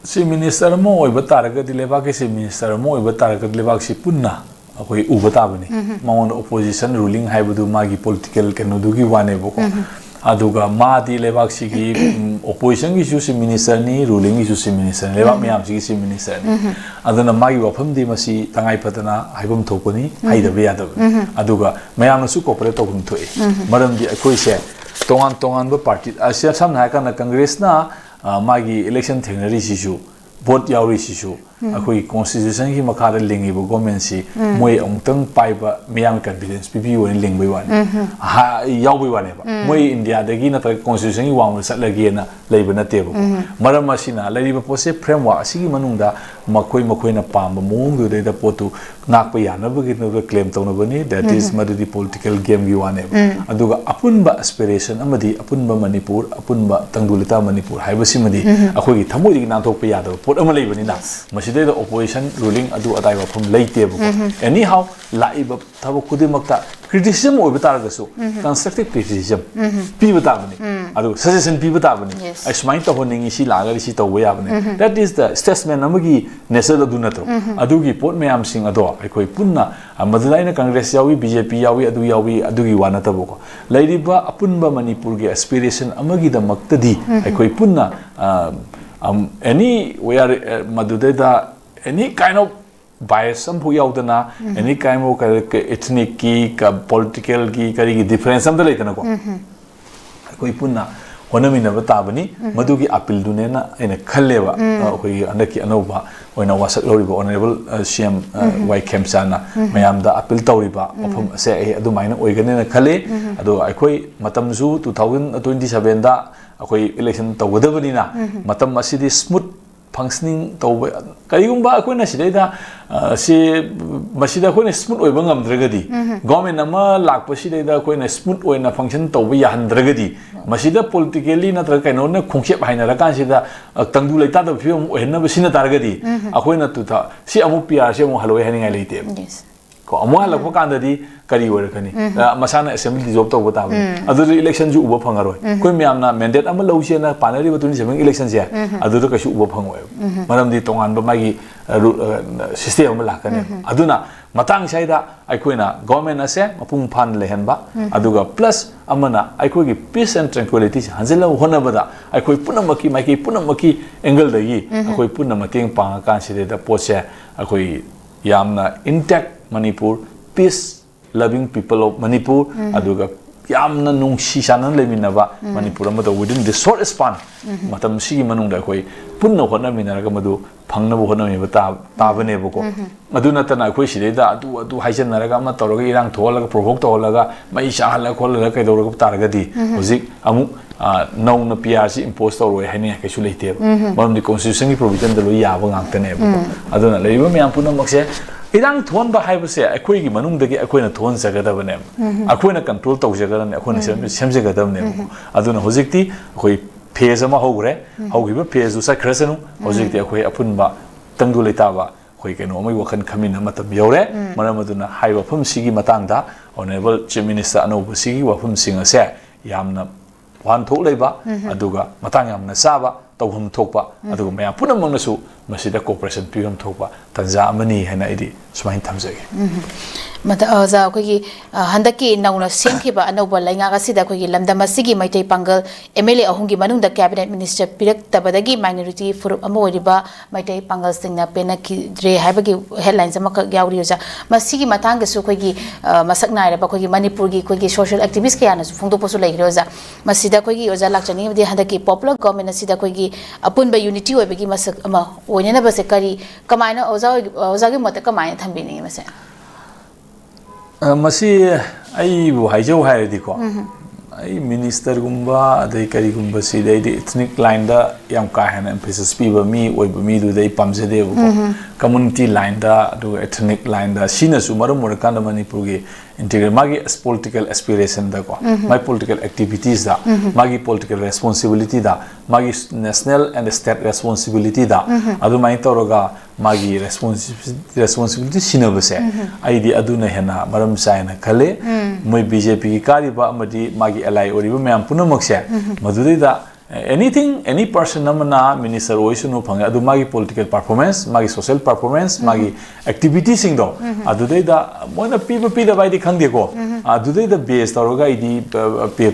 ꯆꯤꯐ ꯃꯤꯅꯤꯁꯇꯔ ꯑꯃ ꯑꯣꯏꯕ ꯇꯥꯔꯒꯗꯤ, ꯂꯩꯕꯥꯛꯀꯤ ꯆꯤꯐ ꯃꯤꯅꯤꯁꯇꯔ ꯑꯃ ꯑꯣꯏꯕ ꯇꯥꯔꯒꯗꯤ, ꯂꯩꯕꯥꯛꯁꯤ ꯄꯨꯟꯅ ꯑꯩꯈꯣꯏ ꯎꯕ ꯇꯥꯕꯅꯤ꯫ ꯃꯉꯣꯟꯗ ꯑꯣꯄꯣꯖꯤꯁꯟ, ꯔꯨꯂꯤꯡ ꯍꯥꯏꯕꯗꯨ ꯃꯥꯒꯤ ꯄꯣꯂꯤꯇꯤꯀꯦꯜ ꯀꯩꯅꯣꯗꯨꯒꯤ ꯋꯥꯅꯦꯕꯀꯣ꯫ ꯑꯗꯨꯒ ꯃꯥꯗꯤ ꯂꯩꯕꯥꯛꯁꯤꯒꯤ, ꯎꯝ, ꯑꯣꯄꯣꯖꯤꯁꯟꯒꯤꯁꯨ ꯆꯤꯐ ꯃꯤꯅꯤꯁꯇꯔꯅꯤ, ꯔꯨꯂꯤꯡꯒꯤꯁꯨ ꯆꯤꯐ ꯃꯤꯅꯤꯁꯇꯔꯅꯤ, ꯂꯩꯕꯥꯛ ꯃꯌꯥꯝꯁꯤꯒꯤ ꯆꯤꯐ ꯃꯤꯅꯤꯁꯇꯔꯅꯤ꯫ ꯑꯗꯨꯅ ꯃꯥꯒꯤ ꯋꯥꯐꯝꯗꯤ ꯃꯁꯤ ꯇꯉꯥꯏ ꯐꯗꯅ ꯍꯥꯏꯐꯝ ꯊꯣꯛꯄꯅꯤ, ꯍꯩꯗꯕ ꯌꯥꯗꯕꯅꯤ꯫ ꯑꯗꯨꯒ ꯃꯌꯥꯝꯅꯁꯨ ꯀꯣꯑꯣꯄꯔꯦꯠ ꯇꯧꯐꯝ ꯊꯣꯛꯏ꯫ ꯃꯔꯝꯗꯤ ꯑꯩꯈꯣꯏꯁꯦ ꯇꯣꯉꯥꯟ ꯇꯣꯉꯥꯟꯕ ꯄꯥꯔꯇꯤ, ꯑꯁꯤ ꯁꯝꯅ ꯍꯥꯏꯔꯀꯥꯟꯗ ꯀꯪꯒ꯭ꯔꯦꯁꯅ, ꯑ, ꯃꯥꯒꯤ ꯏꯂꯦꯛꯁꯟ ꯊꯦꯡꯅꯔꯤꯁꯤꯁꯨ, ꯚꯣꯠ ꯌꯥꯎꯔꯤꯁꯤꯁꯨ, ꯑꯩꯈꯣꯏꯒꯤ ꯀꯣꯟꯁꯇꯤꯇ꯭ꯌꯨꯁꯟꯒꯤ ꯃꯈꯥꯗ ꯂꯤꯡꯉꯤꯕ ꯒꯣꯔꯃꯦꯟꯁꯤ ꯃꯣꯏ ꯑꯃꯨꯛꯇꯪ ꯄꯥꯏꯕ, ꯃꯤꯌꯥꯝꯒꯤ ꯀꯟꯐꯤꯗꯦꯟꯁ ꯄꯤꯕꯤꯌꯨ ꯍꯥꯏꯅ ꯂꯤꯡꯕꯩ ꯋꯥꯅꯤ꯫ ꯍꯥ-, ꯌꯥꯎꯕꯩ ꯋꯥꯅꯦꯕ꯫ ꯃꯣꯏ ꯏꯟꯗꯤꯌꯥꯗꯒꯤ ꯅꯠꯇ꯭ꯔꯒ ꯀꯣꯟꯁꯇꯤꯇ꯭ꯌꯨꯁꯟꯒꯤ ꯋꯥꯡꯃꯗ ꯆꯠꯂꯒꯦꯅ ꯂꯩꯕ ꯅꯠꯇꯦꯕꯀꯣ꯫ ꯃꯔꯝ ꯑꯁꯤꯅ ꯂꯩꯔꯤꯕ ꯄꯣꯠꯁꯦ ꯐ꯭ꯔꯦꯝꯋꯥꯔꯛ ꯑꯁꯤꯒꯤ ꯃꯅꯨꯡꯗ ꯃꯈꯣꯏ ꯃꯈꯣꯏꯅ ꯄꯥꯝꯕ ꯃꯑꯣꯡꯗꯨꯗꯩꯗ ꯄꯣꯠꯇꯨ ꯉꯥꯛꯄ ꯌꯥꯅꯕꯒꯤꯗꯃꯛꯇ ꯀ꯭ꯂꯦꯝ ꯇꯧꯅꯕꯅꯤ꯫ That is, ꯃꯗꯨꯗꯤ ꯄꯣꯂꯤꯇꯤꯀꯦꯜ ꯒꯦꯝꯒꯤ ꯋꯥꯅꯦꯕ꯫ ꯑꯗꯨꯒ ꯑꯄꯨꯟꯕ ꯑꯦꯁꯄꯤꯔꯦꯁꯟ ꯑꯃꯗꯤ ꯑꯄꯨꯟꯕ ꯃꯅꯤꯄꯨꯔ, ꯑꯄꯨꯟꯕ ꯇꯪꯗꯨ ꯂꯩꯇꯥ ꯃꯅꯤꯄꯨꯔ ꯍꯥꯏꯕꯁꯤꯃꯗꯤ ꯑꯩꯈꯣꯏꯒꯤ ꯊꯃꯣꯏꯗꯒꯤ ꯅꯥꯟꯊꯣꯛꯄ ꯌꯥꯗꯕ ꯄꯣꯠ ꯑꯃ ꯂꯩꯕꯅꯤꯅ, ꯃꯁꯤꯗꯩꯗ ꯑꯣꯄꯣꯖꯤꯁꯟ, ꯔꯨꯂꯤꯡ ꯑꯗꯨ ꯑꯗꯥꯏ ꯋꯥꯐꯝ ꯂꯩꯇꯦꯕꯀꯣ꯫ Anyhow, ꯂꯥꯛꯏꯕ ꯊꯕꯛ ꯈꯨꯗꯤꯡꯃꯛꯇ ꯀ꯭ꯔꯤꯇꯤꯁꯤꯖꯝ ꯑꯣꯏꯕ ꯇꯥꯔꯒꯁꯨ, ꯀꯟꯁꯇ꯭ꯔꯛꯇꯤꯞ ꯀ꯭ꯔꯤꯇꯤꯁꯤꯖꯝ ꯄꯤꯕ ꯇꯥꯕꯅꯤ꯫ ꯑꯗꯨꯒ ꯁꯖꯦꯁꯟ ꯄꯤꯕ ꯇꯥꯕꯅꯤ꯫ Yes. ꯑꯩ ꯁꯨꯃꯥꯏꯅ ꯇꯧꯍꯟꯅꯤꯡꯉꯤ, ꯁꯤ ꯂꯥꯛꯑꯒꯗꯤ ꯁꯤ ꯇꯧꯕ ꯌꯥꯕꯅꯤ꯫ That is the statesman ꯑꯃꯒꯤ ꯅꯦꯆꯔ ꯑꯗꯨ ꯅꯠꯇ꯭ꯔꯣ? ꯑꯗꯨꯒꯤ ꯄꯣꯠ ꯃꯌꯥꯝꯁꯤꯡ ꯑꯗꯣ ꯑꯩꯈꯣꯏ ꯄꯨꯟꯅ, ꯑ, ꯃꯗꯨꯗ ꯑꯩꯅ ꯀꯪꯒ꯭ꯔꯦꯁ ꯌꯥꯎꯏ, ꯕꯤ ꯖꯦ ꯄꯤ ꯌꯥꯎꯏ, ꯑꯗꯨ ꯌꯥꯎꯏ, ꯑꯗꯨꯒꯤ ꯋꯥ ꯅꯠꯇꯕꯀꯣ꯫ ꯂꯩꯔꯤꯕ ꯑꯄꯨꯟꯕ ꯃꯅꯤꯄꯨꯔꯒꯤ ꯑꯦꯁꯄꯤꯔꯦꯁꯟ ꯑꯃꯒꯤꯗꯃꯛꯇꯗꯤ ꯑꯩꯈꯣꯏ ꯄꯨꯟꯅ, ꯑ, um, any, we are, uh, ꯃꯗꯨꯗꯩꯗ any kind of bias ꯑꯃꯐꯥꯎ ꯌꯥꯎꯗꯅ, any kind of ethnicꯀꯤ, political ꯀꯔꯤꯒꯤ difference ꯑꯝꯇ ꯂꯩꯇꯅꯀꯣ, ꯑꯩꯈꯣꯏ ꯄꯨꯟꯅ ꯍꯣꯠꯅꯃꯤꯟꯅꯕ ꯇꯥꯕꯅꯤ꯫ ꯃꯗꯨꯒꯤ ꯑꯄꯤꯜꯗꯨꯅꯦꯅ ꯑꯩꯅ ꯈꯜꯂꯦꯕ꯫ ꯑ, ꯑꯩꯈꯣꯏꯒꯤ ꯍꯟꯗꯛꯀꯤ ꯑꯅꯧꯕ ꯑꯣꯏꯅ ꯋꯥꯁꯛ ꯂꯧꯔꯤꯕ ꯑꯣꯅꯔꯦꯕꯜ, ꯑ, ꯁꯤ ꯑꯦꯝ, ꯑ, ꯋꯥꯏ ꯈꯦꯝꯆꯥꯅ ꯃꯌꯥꯝꯗ ꯑꯄꯤꯜ ꯇꯧꯔꯤꯕ ꯋꯥꯐꯝ ꯑꯁꯦ ꯑꯩ ꯑꯗꯨꯃꯥꯏꯅ ꯑꯣꯏꯒꯅꯦꯅ ꯈꯜꯂꯤ꯫ ꯑꯗꯣ ꯑꯩꯈꯣꯏ ꯃꯇꯝꯁꯨ two thousand twenty sevenꯗ ꯑꯩꯈꯣꯏ ꯏꯂꯦꯛꯁꯟ ꯇꯧꯒꯗꯕꯅꯤꯅ, ꯃꯇꯝ ꯑꯁꯤꯗꯤ ꯁ꯭ꯃꯨꯠ ꯐꯪꯁꯅꯤꯡ ꯇꯧꯕ, ꯀꯔꯤꯒꯨꯝꯕ ꯑꯩꯈꯣꯏꯅ ꯁꯤꯗꯩꯗ, ꯑ, ꯁꯤ, ꯃꯁꯤꯗ ꯑꯩꯈꯣꯏꯅ ꯁ꯭ꯃꯨꯠ ꯑꯣꯏꯕ ꯉꯝꯗ꯭ꯔꯒꯗꯤ, ꯒꯣꯔꯃꯦꯟ ꯑꯃ ꯂꯥꯛꯄꯁꯤꯗꯩꯗ ꯑꯩꯈꯣꯏꯅ ꯁ꯭ꯃꯨꯠ ꯑꯣꯏꯅ ꯐꯪꯁꯟ ꯇꯧꯕ ꯌꯥꯍꯟꯗ꯭ꯔꯒꯗꯤ, ꯃꯁꯤꯗ ꯄꯣꯂꯤꯇꯤꯀꯦꯜꯂꯤ ꯅꯠꯇ꯭ꯔꯒ ꯀꯩꯅꯣꯅ ꯈꯣꯡꯆꯦꯞ ꯍꯥꯏꯅꯔꯀꯥꯟꯁꯤꯗ, ꯑ, ꯇꯪꯗꯨ ꯂꯩꯇꯥꯗꯕ ꯐꯤꯕꯝ ꯑꯃ ꯑꯣꯏꯍꯟꯅꯕ ꯁꯤꯟꯅ ꯇꯥꯔꯒꯗꯤ, ꯑꯩꯈꯣꯏꯅ ꯇꯨ ꯊꯥ-, ꯁꯤ ꯑꯃꯨꯛ ꯄꯤ ꯑꯥꯔ ꯁꯤ ꯑꯃꯨꯛ ꯍꯜꯂꯛꯑꯣꯏ ꯍꯥꯏꯅꯤꯡꯉꯥꯏ ꯂꯩꯇꯦꯕ꯫ Yes. ꯀꯣ, ꯑꯃꯨꯛ ꯍꯜꯂꯛꯄ ꯀꯥꯟꯗꯗꯤ ꯀꯔꯤ ꯑꯣꯏꯔꯛꯀꯅꯤ? ꯑ, ꯃꯁꯥꯅ assembly dissolve ꯇꯧꯕ ꯇꯥꯕꯅꯤ꯫ ꯑꯗꯨꯗ election ꯁꯨ ꯎꯕ ꯐꯪꯉꯔꯣꯏ꯫ ꯑꯩꯈꯣꯏ ꯃꯌꯥꯝꯅ mandate ꯑꯃ ꯂꯧꯁꯦꯅ ꯄꯥꯅꯔꯤꯕ twenty seven election ꯁꯦ, ꯑꯗꯨꯗ ꯀꯩꯁꯨ ꯎꯕ ꯐꯪꯉꯣꯏꯕ꯫ ꯃꯔꯝꯗꯤ ꯇꯣꯉꯥꯟꯕ ꯃꯥꯒꯤ, ꯑ, ꯔꯨ-, ꯑ, system ꯑꯃ ꯂꯥꯛꯀꯅꯦꯕ꯫ ꯑꯗꯨꯅ ꯃꯇꯥꯡ ꯁ꯭ꯋꯥꯏꯗ ꯑꯩꯈꯣꯏꯅ government ꯑꯁꯦ ꯃꯄꯨꯡ ꯐꯥꯅ ꯂꯩꯍꯟꯕ, ꯑꯗꯨꯒ plus ꯑꯃꯅ ꯑꯩꯈꯣꯏꯒꯤ peace and tranquility ꯁꯦ ꯍꯟꯖꯤꯜꯅꯕ ꯍꯣꯠꯅꯕꯗ ꯑꯩꯈꯣꯏ ꯄꯨꯝꯅꯃꯛꯀꯤ, ꯃꯥꯏꯀꯩ ꯄꯨꯝꯅꯃꯛꯀꯤ angle ꯗꯒꯤ ꯑꯩꯈꯣꯏ ꯄꯨꯟꯅ ꯃꯇꯦꯡ ꯄꯥꯡꯉꯀꯥꯟꯁꯤꯗꯩꯗ ꯄꯣꯠꯁꯦ ꯑꯩꯈꯣꯏ ꯌꯥꯝꯅ intact Manipur, peace loving people of Manipur, ꯑꯗꯨꯒ ꯌꯥꯝꯅ ꯅꯨꯡꯁꯤ ꯆꯥꯟꯅꯅ ꯂꯩꯃꯤꯟꯅꯕ ꯃꯅꯤꯄꯨꯔ ꯑꯃꯗ within the short span, ꯃꯇꯝꯁꯤꯒꯤ ꯃꯅꯨꯡꯗ ꯑꯩꯈꯣꯏ ꯄꯨꯟꯅ ꯍꯣꯠꯅꯃꯤꯟꯅꯔꯒ ꯃꯗꯨ ꯐꯪꯅꯕ ꯍꯣꯠꯅꯃꯤꯕ ꯇꯥ-, ꯇꯥꯕꯅꯦꯕꯀꯣ꯫ ꯑꯗꯨ ꯅꯠꯇꯅ ꯑꯩꯈꯣꯏ ꯁꯤꯗꯩꯗ ꯑꯗꯨ, ꯑꯗꯨ ꯍꯥꯏꯖꯟꯅꯔꯒ, ꯑꯃ ꯇꯧꯔꯒ, ꯏꯔꯥꯡ ꯊꯣꯛꯍꯜꯂꯒ, provoke ꯇꯧꯍꯜꯂꯒ, ꯃꯩ ꯆꯥꯍꯜꯂꯒ ꯈꯣꯠꯍꯜꯂꯒ ꯀꯩꯗꯧꯔꯒ ꯇꯥꯔꯒꯗꯤ ꯍꯧꯖꯤꯛ ꯑꯃꯨꯛ, ꯑ, ꯅꯧꯅ P R ꯁꯤ impose ꯇꯧꯔꯣꯏ ꯍꯥꯏꯅꯤꯡꯉꯥꯏ ꯀꯩꯁꯨ ꯂꯩꯇꯦꯕ꯫ ꯃꯔꯝꯗꯤ constitution ꯒꯤ provision ꯗ ꯂꯣꯏ ꯌꯥꯕ ꯉꯥꯛꯇꯅꯦꯕꯀꯣ꯫ ꯑꯗꯨꯅ ꯂꯩꯔꯤꯕ ꯃꯌꯥꯝ ꯄꯨꯝꯅꯃꯛꯁꯦ, ꯏꯔꯥꯡ ꯊꯣꯛꯍꯟꯕ ꯍꯥꯏꯕꯁꯦ ꯑꯩꯈꯣꯏꯒꯤ ꯃꯅꯨꯡꯗꯒꯤ ꯑꯩꯈꯣꯏꯅ ꯊꯣꯛꯍꯟꯖꯒꯗꯕꯅꯦꯕ꯫ ꯑꯩꯈꯣꯏꯅ control ꯇꯧꯖꯒꯗꯕꯅꯦ, ꯑꯩꯈꯣꯏꯅ ꯁꯦꯝ-, ꯁꯦꯝꯖꯒꯗꯕꯅꯦꯕꯀꯣ꯫ ꯑꯗꯨꯅ ꯍꯧꯖꯤꯛꯇꯤ ꯑꯩꯈꯣꯏ phase ꯑꯃ ꯍꯧꯈ꯭ꯔꯦ꯫ ꯍꯧꯈꯤꯕ phase ꯇꯨ ꯆꯠꯈ꯭ꯔꯁꯅꯨ꯫ ꯍꯧꯖꯤꯛꯇꯤ ꯑꯩꯈꯣꯏ ꯑꯄꯨꯟꯕ ꯇꯪꯗꯨ ꯂꯩꯇꯥꯕ ꯑꯩꯈꯣꯏ ꯀꯩꯅꯣ ꯑꯃꯒꯤ ꯋꯥꯈꯜ ꯈꯟꯃꯤꯟꯅꯕ ꯃꯇꯝ ꯌꯧꯔꯦ꯫ ꯃꯔꯝ ꯑꯗꯨꯅ ꯍꯥꯏꯔꯤꯕ ꯋꯥꯐꯝꯁꯤꯒꯤ ꯃꯇꯥꯡꯗ Honourable Chief Minister ꯑꯅꯧꯕꯁꯤꯒꯤ ꯋꯥꯐꯝꯁꯤꯡ ꯑꯁꯦ ꯌꯥꯝꯅ ꯋꯥꯍꯟꯊꯣꯛ ꯂꯩꯕ, ꯑꯗꯨꯒ ꯃꯇꯥꯡ ꯌꯥꯝꯅ ꯆꯥꯕ, ꯇꯧꯐꯝ ꯊꯣꯛꯄ, ꯑꯗꯨꯒ ꯃꯌꯥꯝ ꯄꯨꯝꯅꯃꯛꯅꯁꯨ ꯃꯁꯤꯗ cooperation ꯄꯤꯐꯝ ꯊꯣꯛꯄ ꯇꯥꯟꯖꯥ ꯑꯃꯅꯤ ꯍꯥꯏꯅ ꯑꯩꯗꯤ ꯁꯨꯃꯥꯏꯅ ꯊꯝꯖꯒꯦ꯫ ꯃꯊ-, ꯑꯣꯖꯥ, ꯑꯩꯈꯣꯏꯒꯤ, ꯑ, ꯍꯟꯗꯛꯀꯤ ꯅꯧꯅ ꯁꯦꯝꯈꯤꯕ ꯑꯅꯧꯕ ꯂꯩꯉꯥꯛ ꯑꯁꯤꯗ ꯑꯩꯈꯣꯏꯒꯤ ꯂꯝꯗꯝ ꯑꯁꯤꯒꯤ ꯃꯩꯇꯩ ꯄꯥꯡꯒꯜ M L A ꯑꯍꯨꯝꯒꯤ ꯃꯅꯨꯡꯗ cabinet minister ꯄꯤꯔꯛꯇꯕꯗꯒꯤ minority ꯐꯨꯔꯨꯞ ꯑꯃ ꯑꯣꯏꯔꯤꯕ ꯃꯩꯇꯩ ꯄꯥꯡꯒꯜꯁꯤꯡꯅ ꯄꯦꯟꯅꯈꯤꯗ꯭ꯔꯦ ꯍꯥꯏꯕꯒꯤ headlines ꯑꯃꯈꯛ ꯌꯥꯎꯔꯤ, ꯑꯣꯖꯥ꯫ ꯃꯁꯤꯒꯤ ꯃꯇꯥꯡꯗꯁꯨ ꯑꯩꯈꯣꯏꯒꯤ, ꯑ, ꯃꯁꯛ ꯅꯥꯏꯔꯕ ꯑꯩꯈꯣꯏꯒꯤ ꯃꯅꯤꯄꯨꯔꯒꯤ ꯑꯩꯈꯣꯏꯒꯤ social activist ꯀꯌꯥꯅꯁꯨ ꯐꯣꯡꯗꯣꯛꯄꯁꯨ ꯂꯩꯈ꯭ꯔꯦ, ꯑꯣꯖꯥ꯫ ꯃꯁꯤꯗ ꯑꯩꯈꯣꯏꯒꯤ ꯑꯣꯖꯥ ꯂꯥꯛꯆꯅꯤꯡꯉꯤꯕꯗꯤ ꯍꯟꯗꯛꯀꯤ popular government ꯑꯁꯤꯗ ꯑꯩꯈꯣꯏꯒꯤ ꯑꯄꯨꯟꯕ unity ꯑꯣꯏꯕꯒꯤ ꯃꯁꯛ ꯑꯃ ꯑꯣꯏꯅꯅꯕꯁꯦ ꯀꯔꯤ, ꯀꯃꯥꯏꯅ ꯑꯣꯖꯥ ꯑꯣꯏ-, ꯑꯣꯖꯥꯒꯤ ꯃꯣꯠꯇ ꯀꯃꯥꯏꯅ ꯊꯝꯕꯤꯅꯤꯡꯉꯤ ꯃꯁꯦ? ꯑ, ꯃꯁꯤ ꯑꯩꯕꯨ ꯍꯥꯏꯖꯧ ꯍꯥꯏꯔꯗꯤꯀꯣ, ꯑꯩ minister ꯒꯨꯝꯕ ꯑꯗꯩ ꯀꯔꯤꯒꯨꯝꯕꯁꯤꯗꯤ ꯑꯩꯗꯤ ethnic line ꯗ ꯌꯥꯝ ꯀꯥ ꯍꯦꯟꯅ emphasis ꯄꯤꯕ ꯃꯤ ꯑꯣꯏꯕ ꯃꯤꯗꯨꯗꯤ ꯑꯩ ꯄꯥꯝꯖꯗꯦꯕꯀꯣ꯫ Community line ꯗ, ꯑꯗꯨꯒ ethnic line ꯗ, ꯁꯤꯅꯁꯨ ꯃꯔꯝ ꯑꯣꯏꯔꯀꯥꯟꯗ ꯃꯅꯤꯄꯨꯔꯒꯤ integral-, ꯃꯥꯒꯤ ꯑꯁ-, political aspiration ꯗꯀꯣ, ꯃꯥꯒꯤ political activities ꯗ, ꯃꯥꯒꯤ political responsibility ꯗ, ꯃꯥꯒꯤ national and state responsibility ꯗ, ꯑꯗꯨꯃꯥꯏꯅ ꯇꯧꯔꯒ ꯃꯥꯒꯤ ꯔꯦꯁꯄꯣꯟꯁꯤꯕꯤꯂꯤꯇꯤ ꯁꯤꯟꯅꯕꯁꯦ, ꯑꯩꯗꯤ ꯑꯗꯨꯅ ꯍꯦꯟꯅ ꯃꯔꯝ ꯆꯥꯏꯅ ꯈꯜꯂꯦ꯫ ꯃꯣꯏ ꯕꯤ ꯖꯦ ꯄꯤꯒꯤ ꯀꯥꯔꯤꯕ ꯑꯃꯗꯤ ꯃꯥꯒꯤ ꯑꯦꯂꯥꯏ ꯑꯣꯏꯔꯤꯕ ꯃꯌꯥꯝ ꯄꯨꯝꯅꯃꯛꯁꯦ, ꯃꯗꯨꯗꯩꯗ anything, any person ꯑꯃꯅ ꯃꯤꯅꯤꯁꯇꯔ ꯑꯣꯏꯁꯅꯨ ꯐꯪꯉꯦ, ꯑꯗꯨ ꯃꯥꯒꯤ ꯄꯣꯂꯤꯇꯤꯀꯦꯜ ꯄꯔꯐꯣꯔꯃꯦꯟꯁ, ꯃꯥꯒꯤ ꯁꯣꯁꯤꯌꯦꯜ ꯄꯔꯐꯣꯔꯃꯦꯟꯁ, ꯃꯥꯒꯤ ꯑꯦꯛꯇꯤꯚꯤꯇꯤꯁꯤꯡꯗꯣ, ꯑꯗꯨꯗꯩꯗ ꯃꯣꯏꯅ ꯄꯤꯕ ꯄꯤꯗꯕ ꯍꯥꯏꯗꯤ ꯈꯪꯗꯦꯀꯣ, ꯑꯗꯨꯗꯩꯗ ꯕꯦꯁ ꯇꯧꯔꯒ ꯑꯩꯗꯤ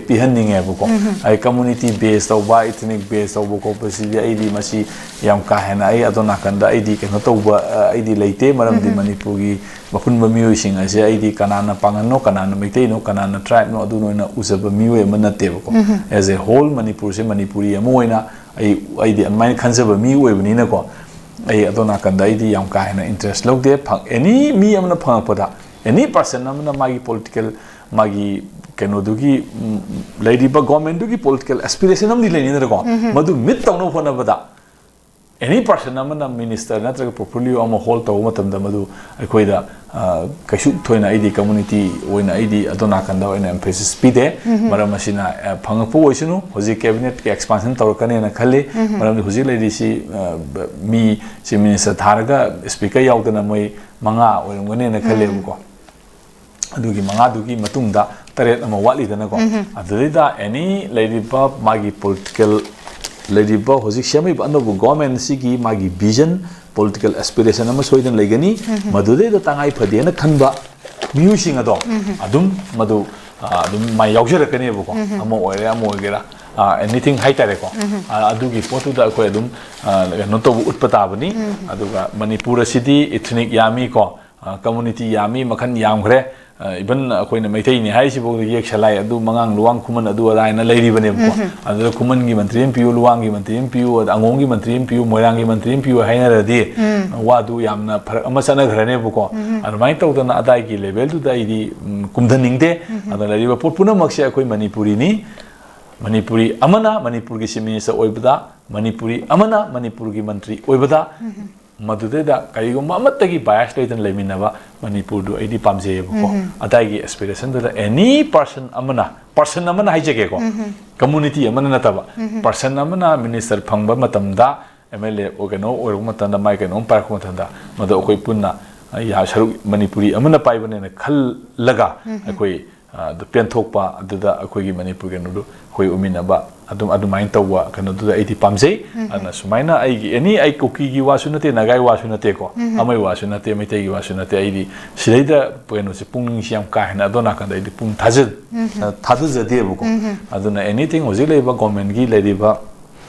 ꯄꯤꯍꯟꯅꯤꯡꯉꯦꯕꯀꯣ꯫ ꯑꯩ ꯀꯝꯃꯨꯅꯤꯇꯤ ꯕꯦꯁ ꯇꯧꯕ, ꯏꯊꯅꯤꯛ ꯕꯦꯁ ꯇꯧꯕ ꯈꯣꯠꯄꯁꯤꯗꯤ ꯑꯩꯗꯤ ꯃꯁꯤ ꯌꯥꯝ ꯀꯥ ꯍꯦꯟꯅ ꯑꯩ ꯑꯗꯣ ꯅꯥꯀꯟꯗ ꯑꯩꯗꯤ ꯀꯩꯅꯣ ꯇꯧꯕ ꯑꯩꯗꯤ ꯂꯩꯇꯦ꯫ ꯃꯔꯝꯗꯤ ꯃꯅꯤꯄꯨꯔꯒꯤ ꯑꯄꯨꯟꯕ ꯃꯤꯑꯣꯏꯁꯤꯡ ꯑꯁꯦ ꯑꯩꯗꯤ ꯀꯅꯥꯅ ꯄꯥꯉꯜꯅꯣ, ꯀꯅꯥꯅ ꯃꯩꯇꯩꯅꯣ, ꯀꯅꯥꯅ ꯇ꯭ꯔꯥꯏꯕꯅꯣ, ꯑꯗꯨꯅ ꯑꯣꯏꯅ ꯎꯖꯕ ꯃꯤꯑꯣꯏ ꯑꯃ ꯅꯠꯇꯦꯕꯀꯣ꯫ As a whole ꯃꯅꯤꯄꯨꯔꯁꯦ ꯃꯅꯤꯄꯨꯔꯤ ꯑꯃ ꯑꯣꯏꯅ ꯑꯩ ꯑꯩꯗꯤ ꯑꯗꯨꯃꯥꯏꯅ ꯈꯟꯖꯕ ꯃꯤ ꯑꯣꯏꯕꯅꯤꯅꯀꯣ꯫ ꯑꯩ ꯑꯗꯣ ꯅꯥꯀꯟꯗ ꯑꯩꯗꯤ ꯌꯥꯝ ꯀꯥ ꯍꯦꯟꯅ ꯏꯟꯇꯔꯦꯁ ꯂꯧꯗꯦ꯫ ꯑꯦꯅꯤ ꯃꯤ ꯑꯃꯅ ꯐꯪꯉꯛꯄꯗ, ꯑꯦꯅꯤ ꯄꯥꯔꯁꯟ ꯑꯃꯅ ꯃꯥꯒꯤ ꯄꯣꯂꯤꯇꯤꯀꯦꯜ, ꯃꯥꯒꯤ ꯀꯩꯅꯣꯗꯨꯒꯤ, ꯂꯩꯔꯤꯕ ꯒꯣꯔꯃꯦꯟꯗꯨꯒꯤ ꯄꯣꯂꯤꯇꯤꯀꯦꯜ ꯑꯦꯁꯄꯤꯔꯦꯁꯟ ꯑꯃꯗꯤ ꯂꯩꯅꯤꯗꯅꯀꯣ꯫ ꯃꯗꯨ ꯃꯤꯠ ꯇꯧꯅꯕ ꯍꯣꯠꯅꯕꯗ ꯑꯦꯅꯤ ꯄꯥꯔꯁꯟ ꯑꯃꯅ ꯃꯤꯅꯤꯁꯇꯔ ꯅꯠꯇ꯭ꯔꯒ ꯄꯣꯔꯠꯐꯣꯂꯤꯑꯣ ꯑꯃ ꯍꯣꯜ ꯇꯧꯕ ꯃꯇꯝꯗ ꯃꯗꯨ ꯑꯩꯈꯣꯏꯗ ꯀꯩꯁꯨ ꯊꯣꯏꯅ ꯑꯩꯗꯤ ꯀꯝꯃꯨꯅꯤꯇꯤ ꯑꯣꯏꯅ ꯑꯩꯗꯤ ꯑꯗꯣ ꯅꯥꯀꯟꯗ ꯑꯣꯏꯅ ꯑꯦꯝꯐꯦꯁꯤꯁ ꯄꯤꯗꯦ꯫ ꯃꯔꯝ ꯑꯁꯤꯅ ꯐꯪꯉꯛꯄ ꯑꯣꯏꯁꯅꯨ, ꯍꯧꯖꯤꯛ ꯀꯦꯕꯤꯅꯦꯠꯀꯤ ꯑꯦꯛꯁꯄꯥꯟꯁꯟ ꯇꯧꯔꯛꯀꯅꯦꯅ ꯈꯜꯂꯤ꯫ ꯃꯔꯝꯗꯤ ꯍꯧꯖꯤꯛ ꯂꯩꯔꯤꯁꯤ ꯃꯤ ꯆꯤꯐ ꯃꯤꯅꯤꯁꯇꯔ ꯊꯥꯔꯒ ꯁ꯭ꯄꯤꯀꯔ ꯌꯥꯎꯗꯅ ꯃꯣꯏ ꯃꯉꯥ ꯑꯣꯏꯔꯝꯒꯅꯦꯅ ꯈꯜꯂꯦꯕꯀꯣ꯫ ꯑꯗꯨꯒꯤ ꯃꯉꯥꯗꯨꯒꯤ ꯃꯇꯨꯡꯗ ꯇꯔꯦꯠ ꯑꯃ ꯋꯥꯠꯂꯤꯗꯅꯀꯣ꯫ ꯑꯗꯨꯗꯩꯗ ꯑꯦꯅꯤ ꯂꯩꯔꯤꯕ ꯃꯥꯒꯤ ꯄꯣꯂꯤꯇꯤꯀꯦꯜ, ꯂꯩꯔꯤꯕ ꯍꯧꯖꯤꯛ ꯁꯦꯝꯃꯤꯕ ꯑꯅꯧꯕ ꯒꯣꯔꯃꯦꯟꯁꯤꯒꯤ ꯃꯥꯒꯤ ꯚꯤꯖꯟ, ꯄꯣꯂꯤꯇꯤꯀꯦꯜ ꯑꯦꯁꯄꯤꯔꯦꯁꯟ ꯑꯃ ꯁꯣꯏꯗꯅ ꯂꯩꯒꯅꯤ꯫ ꯃꯗꯨꯗꯩꯗ ꯇꯉꯥꯏ ꯐꯗꯦꯅ ꯈꯟꯕ ꯃꯤꯑꯣꯏꯁꯤꯡ ꯑꯗꯣ ꯑꯗꯨꯝ ꯃꯗꯨ ꯑꯗꯨꯝ ꯃꯥꯏ ꯌꯥꯎꯖꯔꯛꯀꯅꯦꯕꯀꯣ꯫ ꯑꯃ ꯑꯣꯏꯔꯦ, ꯑꯃ ꯑꯣꯏꯒꯦꯔꯥ, ꯑꯦꯅꯤꯊꯤꯡ ꯍꯥꯏꯇꯥꯔꯦꯀꯣ꯫ ꯑꯗꯨꯒꯤ ꯄꯣꯠꯇꯨꯗ ꯑꯩꯈꯣꯏ ꯑꯗꯨꯝ ꯀꯩꯅꯣ ꯇꯧꯕ, ꯎꯠꯄ ꯇꯥꯕꯅꯤ꯫ ꯑꯗꯨꯒ ꯃꯅꯤꯄꯨꯔ ꯑꯁꯤꯗꯤ ꯏꯊꯅꯤꯛ ꯌꯥꯝꯃꯤꯀꯣ, ꯀꯝꯃꯨꯅꯤꯇꯤ ꯌꯥꯝꯃꯤ, ꯃꯈꯜ ꯌꯥꯝꯈ꯭ꯔꯦ꯫ ꯏꯚꯟ ꯑꯩꯈꯣꯏꯅ ꯃꯩꯇꯩꯅꯤ ꯍꯥꯏꯔꯤꯁꯤꯐꯥꯎꯗ ꯌꯦꯛ ꯁꯂꯥꯏ ꯑꯗꯨ, ꯃꯉꯥꯡ ꯂꯨꯋꯥꯡ ꯈꯨꯃꯟ ꯑꯗꯨ ꯑꯗꯥ ꯍꯥꯏꯅ ꯂꯩꯔꯤꯕꯅꯦꯕꯀꯣ꯫ ꯑꯗꯨꯗ ꯈꯨꯃꯟꯒꯤ ꯃꯟꯇ꯭ꯔꯤ ꯑꯃ ꯄꯤꯌꯨ, ꯂꯨꯋꯥꯡꯒꯤ ꯃꯟꯇ꯭ꯔꯤ ꯑꯃ ꯄꯤꯌꯨ, ꯑꯗ ꯑꯉꯣꯝꯒꯤ ꯃꯟꯇ꯭ꯔꯤ ꯑꯃ ꯄꯤꯌꯨ, ꯃꯣꯏꯔꯥꯡꯒꯤ ꯃꯟꯇ꯭ꯔꯤ ꯑꯃ ꯄꯤꯌꯨ ꯍꯥꯏꯅꯔꯗꯤ ꯋꯥꯗꯨ ꯌꯥꯝꯅ ꯐꯔꯛ ꯑꯃ ꯆꯠꯅꯈ꯭ꯔꯅꯦꯕꯀꯣ꯫ ꯑꯗꯨꯃꯥꯏꯅ ꯇꯧꯗꯅ ꯑꯗꯥꯏꯒꯤ ꯂꯦꯚꯦꯜꯗꯨꯗ ꯑꯩꯗꯤ ꯀꯨꯝꯊꯅꯤꯡꯗꯦ꯫ ꯑꯗ ꯂꯩꯔꯤꯕ ꯄꯣꯠ ꯄꯨꯝꯅꯃꯛꯁꯦ ꯑꯩꯈꯣꯏ ꯃꯅꯤꯄꯨꯔꯤꯅꯤ꯫ ꯃꯅꯤꯄꯨꯔꯤ ꯑꯃꯅ ꯃꯅꯤꯄꯨꯔꯒꯤ ꯆꯤꯐ ꯃꯤꯅꯤꯁꯇꯔ ꯑꯣꯏꯕꯗ, ꯃꯅꯤꯄꯨꯔꯤ ꯑꯃꯅ ꯃꯅꯤꯄꯨꯔꯒꯤ ꯃꯟꯇ꯭ꯔꯤ ꯑꯣꯏꯕꯗ, ꯃꯗꯨꯗꯩꯗ ꯀꯔꯤꯒꯨꯝꯕ ꯑꯃꯠꯇꯒꯤ ꯕꯥꯏꯁ ꯂꯩꯇꯅ ꯂꯩꯃꯤꯟꯅꯕ ꯃꯅꯤꯄꯨꯔꯗꯨ ꯑꯩꯗꯤ ꯄꯥꯝꯖꯩꯌꯦꯕꯀꯣ꯫ ꯑꯗꯥꯏꯒꯤ ꯑꯦꯁꯄꯤꯔꯦꯁꯟꯗꯨꯗ ꯑꯦꯅꯤ ꯄꯥꯔꯁꯟ ꯑꯃꯅ, ꯄꯥꯔꯁꯟ ꯑꯃꯅ ꯍꯥꯏꯖꯒꯦꯀꯣ, ꯀꯝꯃꯨꯅꯤꯇꯤ ꯑꯃꯅ ꯅꯠꯇꯕ, ꯄꯥꯔꯁꯟ ꯑꯃꯅ ꯃꯤꯅꯤꯁꯇꯔ ꯐꯪꯕ ꯃꯇꯝꯗ ꯑꯦꯝ ꯑꯦꯜ ꯑꯦ ꯀꯩꯅꯣ ꯑꯣꯏꯔꯛꯄ ꯃꯇꯝꯗ, ꯃꯥꯏ ꯀꯩꯅꯣꯝ ꯄꯥꯏꯔꯛꯄ ꯃꯇꯝꯗ, ꯃꯗꯨ ꯑꯩꯈꯣꯏ ꯄꯨꯟꯅ, ꯑ, ꯌꯥ-, ꯁꯔꯨꯛ ꯃꯅꯤꯄꯨꯔꯤ ꯑꯃꯅ ꯄꯥꯏꯕꯅꯦꯅ ꯈꯜꯂꯒ, ꯑꯩꯈꯣꯏ, ꯑ, ꯑꯗꯨ ꯄꯦꯟꯊꯣꯛꯄ, ꯑꯗꯨꯗ ꯑꯩꯈꯣꯏꯒꯤ ꯃꯅꯤꯄꯨꯔ ꯀꯩꯅꯣꯗꯨ ꯑꯩꯈꯣꯏ ꯎꯃꯤꯟꯅꯕ, ꯑꯗꯨꯝ ꯑꯗꯨꯃꯥꯏꯅ ꯇꯧꯕ ꯀꯩꯅꯣꯗꯨꯗ ꯑꯩꯗꯤ ꯄꯥꯝꯖꯩ꯫ ꯑꯗꯨꯅ ꯁꯨꯃꯥꯏꯅ ꯑꯩꯒꯤ ꯑꯦꯅꯤ, ꯑꯩ ꯀꯨꯀꯤꯒꯤ ꯋꯥꯁꯨ ꯅꯠꯇꯦ, ꯅꯥꯒꯥꯏ ꯋꯥꯁꯨ ꯅꯠꯇꯦꯀꯣ, ꯑꯃꯒꯤ ꯋꯥꯁꯨ ꯅꯠꯇꯦ, ꯃꯩꯇꯩꯒꯤ ꯋꯥꯁꯨ ꯅꯠꯇꯦ, ꯑꯩꯗꯤ ꯁꯤꯗꯩꯗ ꯀꯩꯅꯣꯁꯦ, ꯄꯨꯛꯅꯤꯡꯁꯤ ꯌꯥꯝ ꯀꯥ ꯍꯦꯟꯅ ꯑꯗꯣ ꯅꯥꯀꯟꯗ ꯑꯩꯗꯤ ꯄꯨꯛꯅꯤꯡ ꯊꯥꯖ-, ꯊꯥꯗꯖꯗꯦꯕꯀꯣ꯫ ꯑꯗꯨꯅ ꯑꯦꯅꯤꯊꯤꯡ ꯍꯧꯖꯤꯛ ꯂꯩꯔꯤꯕ ꯒꯣꯔꯃꯦꯟꯒꯤ ꯂꯩꯔꯤꯕ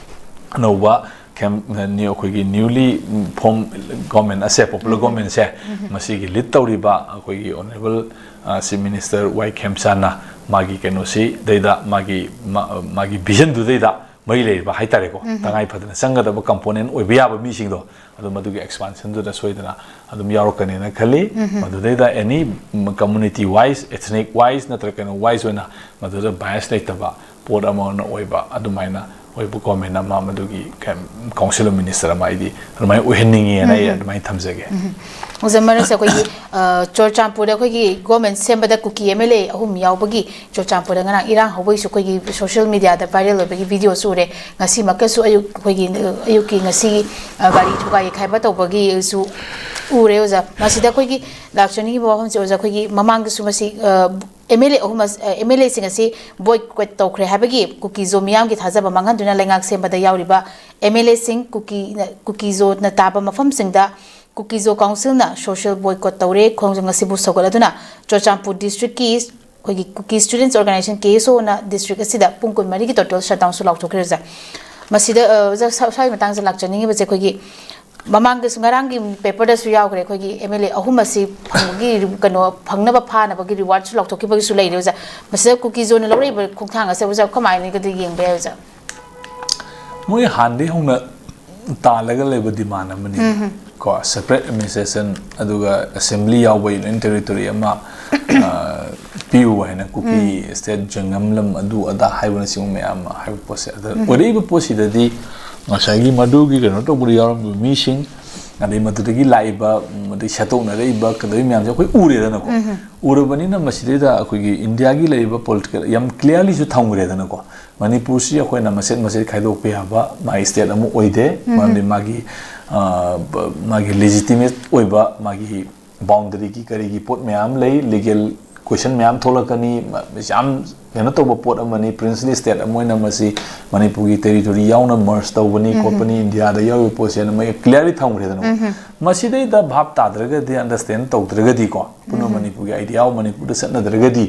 ꯑꯅꯧꯕ ꯈꯦꯝ-, ꯅ꯭ꯌꯨ-, ꯑꯩꯈꯣꯏꯒꯤ ꯅ꯭ꯌꯨꯂꯤ ꯐꯣꯝ ꯒꯣꯔꯃꯦꯟ ꯑꯁꯦ, ꯄꯣꯄꯨꯂꯔ ꯒꯣꯔꯃꯦꯟꯁꯦ, ꯃꯁꯤꯒꯤ ꯂꯤꯗ ꯇꯧꯔꯤꯕ ꯑꯩꯈꯣꯏꯒꯤ ꯑꯣꯅꯔꯦꯕꯜ, ꯑ, ꯆꯤꯐ ꯃꯤꯅꯤꯁꯇꯔ ꯋꯥꯏ ꯈꯦꯝꯆꯥꯟꯅ ꯃꯥꯒꯤ ꯀꯩꯅꯣꯁꯤꯗꯩꯗ, ꯃꯥꯒꯤ, ꯃꯥ-, ꯃꯥꯒꯤ ꯚꯤꯖꯟꯗꯨꯗꯩꯗ ꯃꯔꯤ ꯂꯩꯔꯤꯕ ꯍꯥꯏꯇꯥꯔꯦꯀꯣ, ꯇꯉꯥꯏ ꯐꯗꯅ ꯆꯪꯒꯗꯕ ꯀꯝꯄꯣꯅꯦꯟ ꯑꯣꯏꯕ ꯌꯥꯕ ꯃꯤꯁꯤꯡꯗꯣ, ꯑꯗꯨ ꯃꯗꯨꯒꯤ ꯑꯦꯛꯁꯄꯥꯟꯁꯟꯗꯨꯗ ꯁꯣꯏꯗꯅ ꯑꯗꯨꯝ ꯌꯥꯎꯔꯛꯀꯅꯦꯅ ꯈꯜꯂꯤ꯫ ꯃꯗꯨꯗꯩꯗ ꯑꯦꯅꯤ ꯀꯝꯃꯨꯅꯤꯇꯤ ꯋꯥꯏꯁ, ꯏꯊꯅꯤꯛ ꯋꯥꯏꯁ ꯅꯠꯇ꯭ꯔꯒ ꯀꯩꯅꯣ ꯋꯥꯏꯁ ꯑꯣꯏꯅ ꯃꯗꯨꯗ ꯕꯥꯏꯁ ꯂꯩꯇꯕ ꯄꯣꯠ ꯑꯃ ꯑꯣꯏꯅ ꯑꯣꯏꯕ ꯑꯗꯨꯃꯥꯏꯅ ꯑꯣꯏꯕ ꯒꯣꯔꯃꯦꯟ ꯑꯃ, ꯃꯗꯨꯒꯤ ꯀꯩ-, ꯀꯥꯎꯟꯁꯤꯜ ꯑꯣꯐ ꯃꯤꯅꯤꯁꯇꯔ ꯑꯃ ꯑꯩꯗꯤ ꯑꯗꯨꯃꯥꯏꯅ ꯑꯣꯏꯍꯟꯅꯤꯡꯉꯦꯅ ꯑꯩ ꯑꯗꯨꯃꯥꯏꯅ ꯊꯝꯖꯒꯦ꯫ ꯑꯣꯖꯥ, ꯃꯔꯛꯁꯦ ꯑꯩꯈꯣꯏꯒꯤ, ꯑ, ꯆꯨꯔꯆꯥꯟꯄꯨꯔꯗ ꯑꯩꯈꯣꯏꯒꯤ ꯒꯣꯔꯃꯦꯟ ꯁꯦꯝꯕꯗ ꯀꯨꯀꯤ ꯑꯦꯝ ꯑꯦꯜ ꯑꯦ ꯑꯍꯨꯝ ꯌꯥꯎꯕꯒꯤ ꯆꯨꯔꯆꯥꯟꯄꯨꯔꯗ ꯉꯔꯥꯡ ꯏꯔꯥꯡ ꯍꯧꯕꯒꯤꯁꯨ ꯑꯩꯈꯣꯏꯒꯤ ꯁꯣꯁꯤꯌꯦꯜ ꯃꯤꯗꯤꯌꯥꯗ ꯚꯥꯏꯔꯦꯜ ꯑꯣꯏꯕꯒꯤ ꯚꯤꯗꯤꯑꯣꯁꯨ ꯎꯔꯦ꯫ ꯉꯁꯤꯃꯛꯀꯁꯨ ꯑꯌꯨꯛ ꯑꯩꯈꯣꯏꯒꯤ, ꯑꯌꯨꯛꯀꯤ ꯉꯁꯤꯒꯤ, ꯑ, ꯒꯥꯔꯤ ꯊꯨꯒꯥꯏ ꯌꯩꯈꯥꯏꯕ ꯇꯧꯕꯒꯤꯁꯨ ꯎꯔꯦ ꯑꯣꯖꯥ꯫ ꯃꯁꯤꯗ ꯑꯩꯈꯣꯏꯒꯤ ꯂꯥꯛꯆꯅꯤꯡꯉꯤꯕ ꯋꯥꯐꯝꯁꯦ ꯑꯣꯖꯥ, ꯑꯩꯈꯣꯏꯒꯤ ꯃꯃꯥꯡꯗꯁꯨ ꯃꯁꯤ, ꯑ, ꯑꯦꯝ ꯑꯦꯜ ꯑꯦ ꯑꯍꯨꯝ ꯑꯁ-, ꯑꯦꯝ ꯑꯦꯜ ꯑꯦꯁꯤꯡ ꯑꯁꯤ ꯕꯣꯏꯀꯣꯠ ꯇꯧꯈ꯭ꯔꯦ ꯍꯥꯏꯕꯒꯤ ꯀꯨꯀꯤꯖꯣ ꯃꯤꯌꯥꯝꯒꯤ ꯊꯥꯖꯕ ꯃꯥꯡꯍꯟꯗꯨꯅ ꯂꯩꯉꯥꯛ ꯁꯦꯝꯕꯗ ꯌꯥꯎꯔꯤꯕ ꯑꯦꯝ ꯑꯦꯜ ꯑꯦꯁꯤꯡ ꯀꯨꯀꯤꯅ, ꯀꯨꯀꯤꯖꯣꯅ ꯇꯥꯕ ꯃꯐꯝꯁꯤꯡꯗ ꯀꯨꯀꯤꯖꯣ ꯀꯥꯎꯟꯁꯤꯜꯅ ꯁꯣꯁꯤꯌꯦꯜ ꯕꯣꯏꯀꯣꯠ ꯇꯧꯔꯦ꯫ ꯈꯣꯡꯖꯪ ꯑꯁꯤꯕꯨ ꯁꯧꯒꯠꯂꯗꯨꯅ ꯆꯨꯔꯆꯥꯟꯄꯨꯔ ꯗꯤꯁꯇ꯭ꯔꯤꯛꯀꯤ ꯑꯩꯈꯣꯏꯒꯤ ꯀꯨꯀꯤ ꯁ꯭ꯇꯨꯗꯦꯟꯠꯁ ꯑꯣꯔꯒꯅꯥꯏꯖꯦꯁꯟ, ꯀꯦ ꯑꯦꯁ ꯑꯣꯅ ꯗꯤꯁꯇ꯭ꯔꯤꯛ ꯑꯁꯤꯗ ꯄꯨꯡ ꯀꯨꯟꯃꯔꯤꯒꯤ ꯇꯣꯇꯦꯜ ꯁꯠꯗꯥꯎꯟꯁꯨ ꯂꯥꯎꯊꯣꯛꯈ꯭ꯔꯦ ꯑꯣꯖꯥ꯫ ꯃꯁꯤꯗ, ꯑ, ꯑꯣꯖꯥ, ꯁ꯭ꯋꯥꯏ ꯃꯇꯥꯡꯁꯤꯗ ꯂꯥꯛꯆꯅꯤꯡꯉꯤꯕꯁꯦ ꯑꯩꯈꯣꯏꯒꯤ ꯃꯃꯥꯡꯗꯁꯨ, ꯉꯔꯥꯡꯒꯤ ꯄꯦꯄꯔꯗꯁꯨ ꯌꯥꯎꯈ꯭ꯔꯦ, ꯑꯩꯈꯣꯏꯒꯤ ꯑꯦꯝ ꯑꯦꯜ ꯑꯦ ꯑꯍꯨꯝ ꯑꯁꯤ ꯐꯪꯕꯒꯤ ꯀꯩꯅꯣ, ꯐꯪꯅꯕ ꯐꯥꯅꯕꯒꯤ ꯔꯤꯋꯥꯔꯗꯁꯨ ꯂꯥꯎꯊꯣꯛꯈꯤꯕꯒꯤꯁꯨ ꯂꯩꯔꯦ ꯑꯣꯖꯥ꯫ ꯃꯁꯤꯗ ꯀꯨꯀꯤꯖꯣꯅ ꯂꯧꯔꯛꯏꯕ ꯈꯣꯡꯊꯥꯡ ꯑꯁꯦ ꯑꯣꯖꯥ ꯀꯃꯥꯏꯅꯒꯗꯤ ꯌꯦꯡꯕ ꯌꯥꯏ ꯑꯣꯖꯥ? ꯃꯣꯏ ꯍꯥꯟꯅꯗꯒꯤ ꯍꯧꯅ ꯇꯥꯜꯂꯒ ꯂꯩꯕ ꯗꯤꯃꯥꯟ ꯑꯃꯅꯤ꯫ ꯀꯣ, ꯁꯦꯄꯔꯦꯠ ꯑꯦꯗꯃꯤꯅꯤꯁꯇ꯭ꯔꯦꯁꯟ, ꯑꯗꯨꯒ ꯑꯦꯁꯦꯝꯕ꯭ꯂꯤ ꯌꯥꯎꯕ ꯌꯨꯅꯤꯌꯟ ꯇꯦꯔꯤꯇꯣꯔꯤ ꯑꯃ, ꯑ, ꯄꯤꯌꯨ ꯍꯥꯏꯅ, ꯀꯨꯀꯤ ꯁ꯭ꯇꯦꯠ ꯖꯪꯒꯝꯂꯝ ꯑꯗꯨ ꯑꯗꯥ ꯍꯥꯏꯕꯅꯆꯤꯡꯕ ꯃꯌꯥꯝ ꯑꯃ ꯍꯥꯏꯕ ꯄꯣꯠꯁꯦ꯫ ꯑꯗ ꯑꯣꯏꯔꯛꯏꯕ ꯄꯣꯠꯁꯤꯗꯗꯤ ꯉꯁꯥꯏꯒꯤ ꯃꯗꯨꯒꯤ ꯀꯩꯅꯣ ꯇꯧꯕꯗ ꯌꯥꯎꯔꯝꯃꯤꯕ ꯃꯤꯁꯤꯡ, ꯑꯗꯩ ꯃꯗꯨꯗꯒꯤ ꯂꯥꯛꯏꯕ, ꯃꯗꯨꯗꯒꯤ ꯁꯦꯠꯇꯣꯛꯅꯔꯛꯏꯕ ꯀꯩꯗꯧꯔꯤ ꯃꯌꯥꯝꯁꯦ ꯑꯩꯈꯣꯏ ꯎꯔꯦꯗꯅꯀꯣ꯫ ꯎꯔꯕꯅꯤꯅ ꯃꯁꯤꯗꯩꯗ ꯑꯩꯈꯣꯏꯒꯤ ꯏꯟꯗꯤꯌꯥꯒꯤ ꯂꯩꯔꯤꯕ ꯄꯣꯂꯤꯇꯤꯀꯦꯜ ꯌꯥꯝ ꯀ꯭ꯂꯤꯌꯥꯔꯂꯤꯁꯨ ꯊꯝꯈ꯭ꯔꯦꯗꯅꯀꯣ꯫ ꯃꯅꯤꯄꯨꯔꯁꯤ ꯑꯩꯈꯣꯏꯅ ꯃꯆꯦꯠ ꯃꯆꯦꯠ ꯈꯥꯏꯗꯣꯛꯄ ꯌꯥꯕ ꯃꯥꯒꯤ ꯁ꯭ꯇꯦꯠ ꯑꯃ ꯑꯣꯏꯗꯦ꯫ ꯃꯔꯝꯗꯤ ꯃꯥꯒꯤ, ꯑ, ꯕ-, ꯃꯥꯒꯤ ꯂꯦꯖꯤꯇꯤꯃꯦꯠ ꯑꯣꯏꯕ, ꯃꯥꯒꯤ ꯕꯥꯎꯟꯗꯔꯤꯒꯤ ꯀꯔꯤꯒꯤ ꯄꯣꯠ ꯃꯌꯥꯝ ꯂꯩ, ꯂꯤꯒꯦꯜ ꯀꯣꯏꯁꯟ ꯃꯌꯥꯝ ꯊꯣꯛꯂꯛꯀꯅꯤ꯫ ꯃ-, ꯌꯥꯝ ꯀꯩꯅꯣ ꯇꯧꯕ ꯄꯣꯠ ꯑꯃꯅꯤ꯫ ꯄ꯭ꯔꯤꯟꯁꯂꯤ ꯁ꯭ꯇꯦꯠ ꯑꯃ ꯑꯣꯏꯅ ꯃꯁꯤ ꯃꯅꯤꯄꯨꯔꯒꯤ ꯇꯦꯔꯤꯇꯣꯔꯤ ꯌꯥꯎꯅ ꯃꯔꯖ ꯇꯧꯕꯅꯤ ꯈꯣꯠꯄꯅꯤ, ꯏꯟꯗꯤꯌꯥꯗ ꯌꯥꯎꯔꯤꯕ ꯄꯣꯠꯁꯦꯅ ꯃꯣꯏ ꯀ꯭ꯂꯤꯌꯥꯔꯂꯤ ꯊꯝꯈ꯭ꯔꯦꯗꯅꯀꯣ꯫ ꯃꯁꯤꯗꯩꯗ ꯚꯥꯞ ꯇꯥꯗ꯭ꯔꯒꯗꯤ, ꯑꯟꯗꯔꯁ꯭ꯇꯦꯟ ꯇꯧꯗ꯭ꯔꯒꯗꯤꯀꯣ, ꯄꯨꯟꯅ ꯃꯅꯤꯄꯨꯔꯒꯤ ꯑꯥꯏꯗꯤꯌꯥ ꯃꯅꯤꯄꯨꯔꯗ ꯆꯠꯅꯗ꯭ꯔꯒꯗꯤ,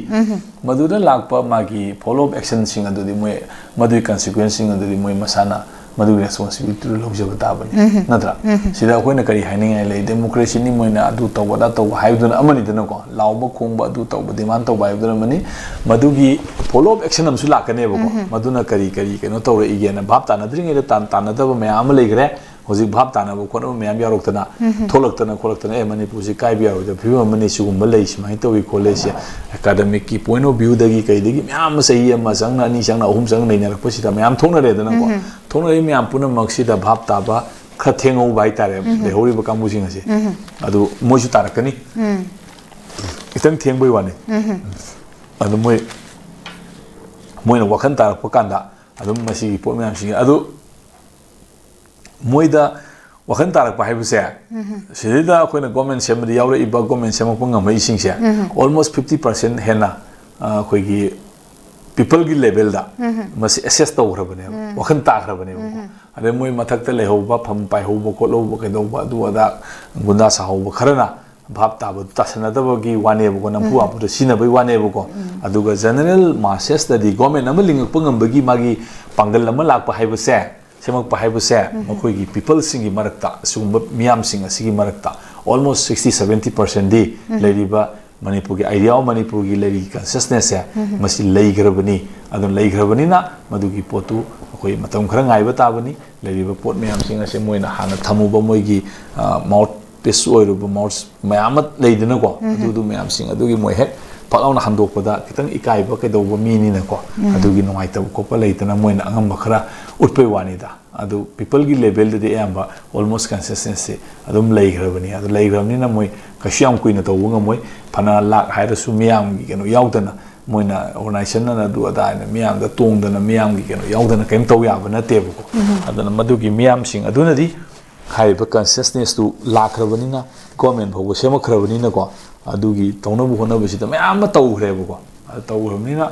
ꯃꯗꯨꯗ ꯂꯥꯛꯄ ꯃꯥꯒꯤ ꯐꯣꯂꯣ ꯑꯞ ꯑꯦꯛꯁꯟꯁꯤꯡ ꯑꯗꯨꯗꯤ ꯃꯣꯏ, ꯃꯗꯨꯒꯤ ꯀꯟꯁꯤꯀ꯭ꯋꯦꯟꯁꯁꯤꯡ ꯑꯗꯨꯗꯤ ꯃꯣꯏ ꯃꯁꯥꯅ ꯃꯗꯨꯒꯤ ꯔꯦꯁꯄꯣꯟꯁꯤꯕꯤꯂꯤꯇꯤꯗꯨ ꯂꯧꯖꯕ ꯇꯥꯕꯅꯤ, ꯅꯠꯇ꯭ꯔꯥ? ꯁꯤꯗ ꯑꯩꯈꯣꯏꯅ ꯀꯔꯤ ꯍꯥꯏꯅꯤꯡꯉꯥꯏ ꯂꯩ? ꯗꯦꯃꯣꯀ꯭ꯔꯦꯁꯤꯅꯤ, ꯃꯣꯏꯅ ꯑꯗꯨ ꯇꯧꯕ ꯑꯗꯥ ꯇꯧꯕ ꯍꯥꯏꯕꯗꯨꯅ ꯑꯃꯅꯤꯗꯅꯀꯣ, ꯂꯥꯎꯕ ꯈꯣꯡꯕ, ꯑꯗꯨ ꯇꯧꯕ, ꯗꯤꯃꯥꯟ ꯇꯧꯕ ꯍꯥꯏꯕꯗꯨꯅ ꯑꯃꯅꯤ꯫ ꯃꯗꯨꯒꯤ ꯐꯣꯂꯣ ꯑꯞ ꯑꯦꯛꯁꯟ ꯑꯃꯁꯨ ꯂꯥꯛꯀꯅꯦꯕꯀꯣ꯫ ꯃꯗꯨꯅ ꯀꯔꯤ ꯀꯔꯤ ꯀꯩꯅꯣ ꯇꯧꯔꯛꯏꯒꯦꯅ ꯚꯥꯞ ꯇꯥꯅꯗ꯭ꯔꯤꯉꯩꯗ ꯇꯥꯟ-, ꯇꯥꯟꯅꯗꯕ ꯃꯌꯥꯝ ꯑꯃ ꯂꯩꯈ꯭ꯔꯦ꯫ ꯍꯧꯖꯤꯛ ꯚꯥꯞ ꯇꯥꯅꯕ ꯈꯣꯠꯅꯕ ꯃꯌꯥꯝ ꯌꯥꯎꯔꯛꯇꯅ, ꯊꯣꯛꯂꯛꯇꯅ ꯈꯣꯠꯂꯛꯇꯅ, "ꯑꯦ, ꯃꯅꯤꯄꯨꯔꯁꯤ ꯀꯥꯏꯕ ꯌꯥꯔꯣꯏꯗꯕ ꯐꯤꯕꯝ ꯑꯃꯅꯤ, ꯁꯤꯒꯨꯝꯕ ꯂꯩ, ꯁꯨꯃꯥꯏꯅ ꯇꯧꯏ ꯈꯣꯠꯂꯦ", ꯁꯤ ꯑꯦꯀꯥꯗꯃꯤꯛꯀꯤ ꯄꯣꯏꯟ ꯑꯣꯐ ꯚ꯭ꯌꯨꯗꯒꯤ ꯀꯩꯗꯒꯤ ꯃꯌꯥꯝ ꯑꯃ ꯆꯍꯤ ꯑꯃ ꯆꯪꯅ, ꯑꯅꯤ ꯆꯪꯅ, ꯑꯍꯨꯝ ꯆꯪꯅ ꯅꯩꯅꯔꯛꯄꯁꯤꯗ ꯃꯌꯥꯝ ꯊꯣꯛꯅꯔꯦꯗꯅꯀꯣ꯫ ꯊꯣꯛꯅꯔꯛꯏ ꯃꯌꯥꯝ ꯄꯨꯝꯅꯃꯛꯁꯤꯗ ꯚꯥꯞ ꯇꯥꯕ ꯈꯔ ꯊꯦꯡꯍꯧꯕ ꯍꯥꯏꯇꯥꯔꯦ, ꯂꯩꯍꯧꯔꯤꯕ ꯀꯥꯡꯕꯨꯁꯤꯡ ꯑꯁꯤ꯫ ꯑꯗꯨ ꯃꯣꯏꯁꯨ ꯇꯥꯔꯛꯀꯅꯤ꯫ ꯈꯤꯇꯪ ꯊꯦꯡꯕꯩ ꯋꯥꯅꯤ꯫ ꯑꯗꯨ ꯃꯣꯏ, ꯃꯣꯏꯅ ꯋꯥꯈꯜ ꯇꯥꯔꯛꯄ ꯀꯥꯟꯗ ꯑꯗꯨꯝ ꯃꯁꯤꯒꯤ ꯄꯣꯠ ꯃꯌꯥꯝꯁꯤꯒꯤ ꯑꯗꯨ ꯃꯣꯏꯗ ꯋꯥꯈꯜ ꯇꯥꯔꯛꯄ ꯍꯥꯏꯕꯁꯦ, ꯁꯤꯗꯩꯗ ꯑꯩꯈꯣꯏꯅ ꯒꯣꯔꯃꯦꯟ ꯁꯦꯝꯕꯗ ꯌꯥꯎꯔꯛꯏꯕ, ꯒꯣꯔꯃꯦꯟ ꯁꯦꯝꯃꯛꯄ ꯉꯝꯃꯛꯏꯁꯤꯡꯁꯦ, almost fifty percent ꯍꯦꯟꯅ, ꯑ, ꯑꯩꯈꯣꯏꯒꯤ ꯄꯤꯄꯜꯒꯤ ꯂꯦꯚꯦꯜꯗ ꯃꯁꯤ ꯑꯦꯁꯦꯁ ꯇꯧꯈ꯭ꯔꯕꯅꯦꯕ, ꯋꯥꯈꯜ ꯇꯥꯈ꯭ꯔꯕꯅꯦꯕꯀꯣ꯫ ꯑꯗꯩ ꯃꯣꯏ ꯃꯊꯛꯇ ꯂꯩꯍꯧꯕ, ꯐꯝ ꯄꯥꯏꯍꯧꯕ ꯈꯣꯠꯍꯧꯕ, ꯀꯩꯗꯧꯕ, ꯑꯗꯨ ꯑꯗꯥ ꯒꯨꯟꯗꯥ ꯁꯥꯍꯧꯕ ꯈꯔꯅ ꯚꯥꯞ ꯇꯥꯕꯗꯨ ꯇꯥꯁꯟꯅꯗꯕꯒꯤ ꯋꯥꯅꯦꯕꯀꯣ, ꯅꯝꯐꯨ ꯍꯥꯐꯨꯗ ꯁꯤꯖꯤꯟꯅꯕꯒꯤ ꯋꯥꯅꯦꯕꯀꯣ꯫ ꯑꯗꯨꯒ ꯖꯦꯅꯔꯦꯜ ꯃꯥꯁꯦꯁꯇꯗꯤ ꯒꯣꯔꯃꯦꯟ ꯑꯃ ꯂꯤꯡꯉꯛꯄ ꯉꯝꯕꯒꯤ ꯃꯥꯒꯤ ꯄꯥꯡꯒꯜ ꯑꯃ ꯂꯥꯛꯄ ꯍꯥꯏꯕꯁꯦ, ꯁꯦꯝꯃꯛꯄ ꯍꯥꯏꯕꯁꯦ, ꯃꯈꯣꯏꯒꯤ ꯄꯤꯄꯜꯁꯤꯡꯒꯤ ꯃꯔꯛꯇ, ꯑꯁꯤꯒꯨꯝꯕ ꯃꯤꯌꯥꯝꯁꯤꯡ ꯑꯁꯤꯒꯤ ꯃꯔꯛꯇ almost sixty seventy percentꯗꯤ ꯂꯩꯔꯤꯕ ꯃꯅꯤꯄꯨꯔꯒꯤ idea of ꯃꯅꯤꯄꯨꯔꯒꯤ ꯂꯩꯔꯤꯕ consciousnessꯁꯦ, ꯃꯁꯤ ꯂꯩꯈ꯭ꯔꯕꯅꯤ꯫ ꯑꯗꯨꯅ ꯂꯩꯈ꯭ꯔꯕꯅꯤꯅ ꯃꯗꯨꯒꯤ ꯄꯣꯠꯇꯨ ꯑꯩꯈꯣꯏ ꯃꯇꯝ ꯈꯔ ꯉꯥꯏꯕ ꯇꯥꯕꯅꯤ꯫ ꯂꯩꯔꯤꯕ ꯄꯣꯠ ꯃꯌꯥꯝꯁꯤꯡ ꯑꯁꯦ ꯃꯣꯏꯅ ꯍꯥꯟꯅ ꯊꯝꯃꯨꯕ ꯃꯣꯏꯒꯤ, ꯑ, mouthpiece ꯑꯣꯏꯔꯨꯕ mouth ꯃꯌꯥꯝ ꯑꯃ ꯂꯩꯗꯅꯀꯣ, ꯑꯗꯨꯗꯨ ꯃꯌꯥꯝꯁꯤꯡ ꯑꯗꯨꯒꯤ ꯃꯣꯏ ꯍꯦꯛ ꯐꯠ ꯂꯥꯎꯅ ꯍꯟꯗꯣꯛꯄꯗ ꯈꯤꯇꯪ ꯏꯀꯥꯏꯕ ꯀꯩꯗꯧꯕ ꯃꯤꯅꯤꯅꯀꯣ, ꯑꯗꯨꯒꯤ ꯅꯨꯡꯉꯥꯏꯇꯕ ꯈꯣꯠꯄ ꯂꯩꯇꯅ ꯃꯣꯏꯅ ꯑꯉꯝꯕ ꯈꯔ ꯎꯠꯄꯩ ꯋꯥꯅꯤꯗ꯫ ꯑꯗꯨ ꯄꯤꯄꯜꯒꯤ ꯂꯦꯚꯦꯜꯗꯗꯤ ꯑꯌꯥꯝꯕ ꯑꯣꯜꯃꯣꯁ ꯀꯟꯁꯤꯁꯇꯦꯟꯁꯤ ꯑꯗꯨꯝ ꯂꯩꯈ꯭ꯔꯕꯅꯤ꯫ ꯑꯗꯨ ꯂꯩꯈ꯭ꯔꯕꯅꯤꯅ ꯃꯣꯏ ꯀꯩꯁꯨ ꯌꯥꯝ ꯀꯨꯏꯅ ꯇꯧꯕ ꯉꯝꯃꯣꯏ꯫ ꯐꯅ ꯂꯥꯛ ꯍꯥꯏꯔꯁꯨ ꯃꯤꯌꯥꯝꯒꯤ ꯀꯩꯅꯣ ꯌꯥꯎꯗꯅ, ꯃꯣꯏꯅ ꯑꯣꯔꯒꯅꯥꯏꯖꯦꯁꯟꯅ ꯑꯗꯨ ꯑꯗꯥ ꯍꯥꯏꯅ ꯃꯤꯌꯥꯝꯗ ꯇꯣꯡꯗꯅ, ꯃꯤꯌꯥꯝꯒꯤ ꯀꯩꯅꯣ ꯌꯥꯎꯗꯅ ꯀꯔꯤꯝ ꯇꯧ ꯌꯥꯕ ꯅꯠꯇꯦꯕꯀꯣ꯫ ꯑꯗꯨꯅ ꯃꯗꯨꯒꯤ ꯃꯤꯌꯥꯝꯁꯤꯡ ꯑꯗꯨꯅꯗꯤ ꯍꯥꯏꯔꯤꯕ ꯀꯟꯁꯤꯌꯁꯅꯦꯁꯇꯨ ꯂꯥꯛꯈ꯭ꯔꯕꯅꯤꯅ, ꯒꯣꯔꯃꯦꯟ ꯐꯥꯎꯕ ꯁꯦꯝꯃꯛꯈ꯭ꯔꯕꯅꯤꯅꯀꯣ, ꯑꯗꯨꯒꯤ ꯇꯧꯅꯕ ꯍꯣꯠꯅꯕꯁꯤꯗ ꯃꯌꯥꯝ ꯑꯃ ꯇꯧꯈ꯭ꯔꯦꯕꯀꯣ꯫ ꯑꯗꯨ ꯇꯧꯈ꯭ꯔꯕꯅꯤꯅ,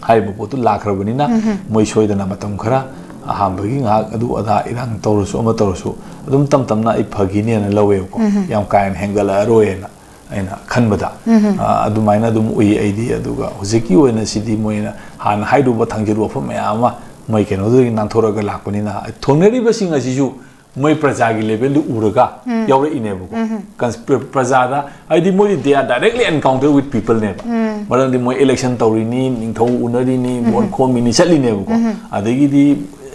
ꯍꯥꯏꯔꯤꯕ ꯄꯣꯠꯇꯨ ꯂꯥꯛꯈ꯭ꯔꯕꯅꯤꯅ, ꯃꯣꯏ ꯁꯣꯏꯗꯅ ꯃꯇꯝ ꯈꯔ, ꯑꯍꯥꯟꯕꯒꯤ ꯉꯥꯏꯍꯥꯛ ꯑꯗꯨ ꯑꯗꯥ ꯏꯔꯥꯡ ꯇꯧꯔꯁꯨ ꯑꯃ ꯇꯧꯔꯁꯨ, ꯑꯗꯨꯝ ꯇꯞ ꯇꯞꯅ ꯑꯩ ꯐꯈꯤꯅꯦꯅ ꯂꯧꯋꯦꯕꯀꯣ꯫ ꯌꯥꯝ ꯀꯥ ꯍꯦꯟꯅ ꯍꯦꯟꯒꯠꯂꯛꯑꯔꯣꯏꯅ ꯑꯩꯅ ꯈꯟꯕꯗ꯫ ꯑ, ꯑꯗꯨꯃꯥꯏꯅ ꯑꯗꯨꯝ ꯎꯏ ꯑꯩꯗꯤ꯫ ꯑꯗꯨꯒ ꯍꯧꯖꯤꯛꯀꯤ ꯑꯣꯏꯅ ꯁꯤꯗꯤ ꯃꯣꯏꯅ ꯍꯥꯟꯅ ꯍꯥꯏꯔꯨꯕ ꯊꯥꯡꯖꯤꯜ ꯋꯥꯐꯝ ꯃꯌꯥꯝ ꯑꯃ ꯃꯣꯏ ꯀꯩꯅꯣꯗꯨꯗꯒꯤ ꯅꯥꯟꯊꯣꯔꯛꯑꯒ ꯂꯥꯛꯄꯅꯤꯅ, ꯊꯣꯡꯅꯔꯤꯕꯁꯤꯡ ꯑꯁꯤꯁꯨ ꯃꯣꯏ ꯄ꯭ꯔꯖꯥꯒꯤ ꯂꯦꯚꯦꯜꯗꯨ ꯎꯔꯒ ꯌꯥꯎꯔꯛꯏꯅꯦꯕꯀꯣ꯫ ꯀꯟꯁ-, ꯄ꯭ꯔ-, ꯄ꯭ꯔꯖꯥꯗ, ꯍꯥꯏꯗꯤ ꯃꯣꯏꯗꯤ they are directly encounter with people ꯅꯦꯕ꯫ ꯃꯔꯝꯗꯤ ꯃꯣꯏ ꯏꯂꯦꯛꯁꯟ ꯇꯧꯔꯤꯅꯤ, ꯅꯤꯡꯊꯧ ꯎꯅꯔꯤꯅꯤ, ꯚꯣꯠ ꯈꯣꯝꯃꯤꯅꯤ, ꯆꯠꯂꯤꯅꯦꯕꯀꯣ꯫ ꯑꯗꯒꯤꯗꯤ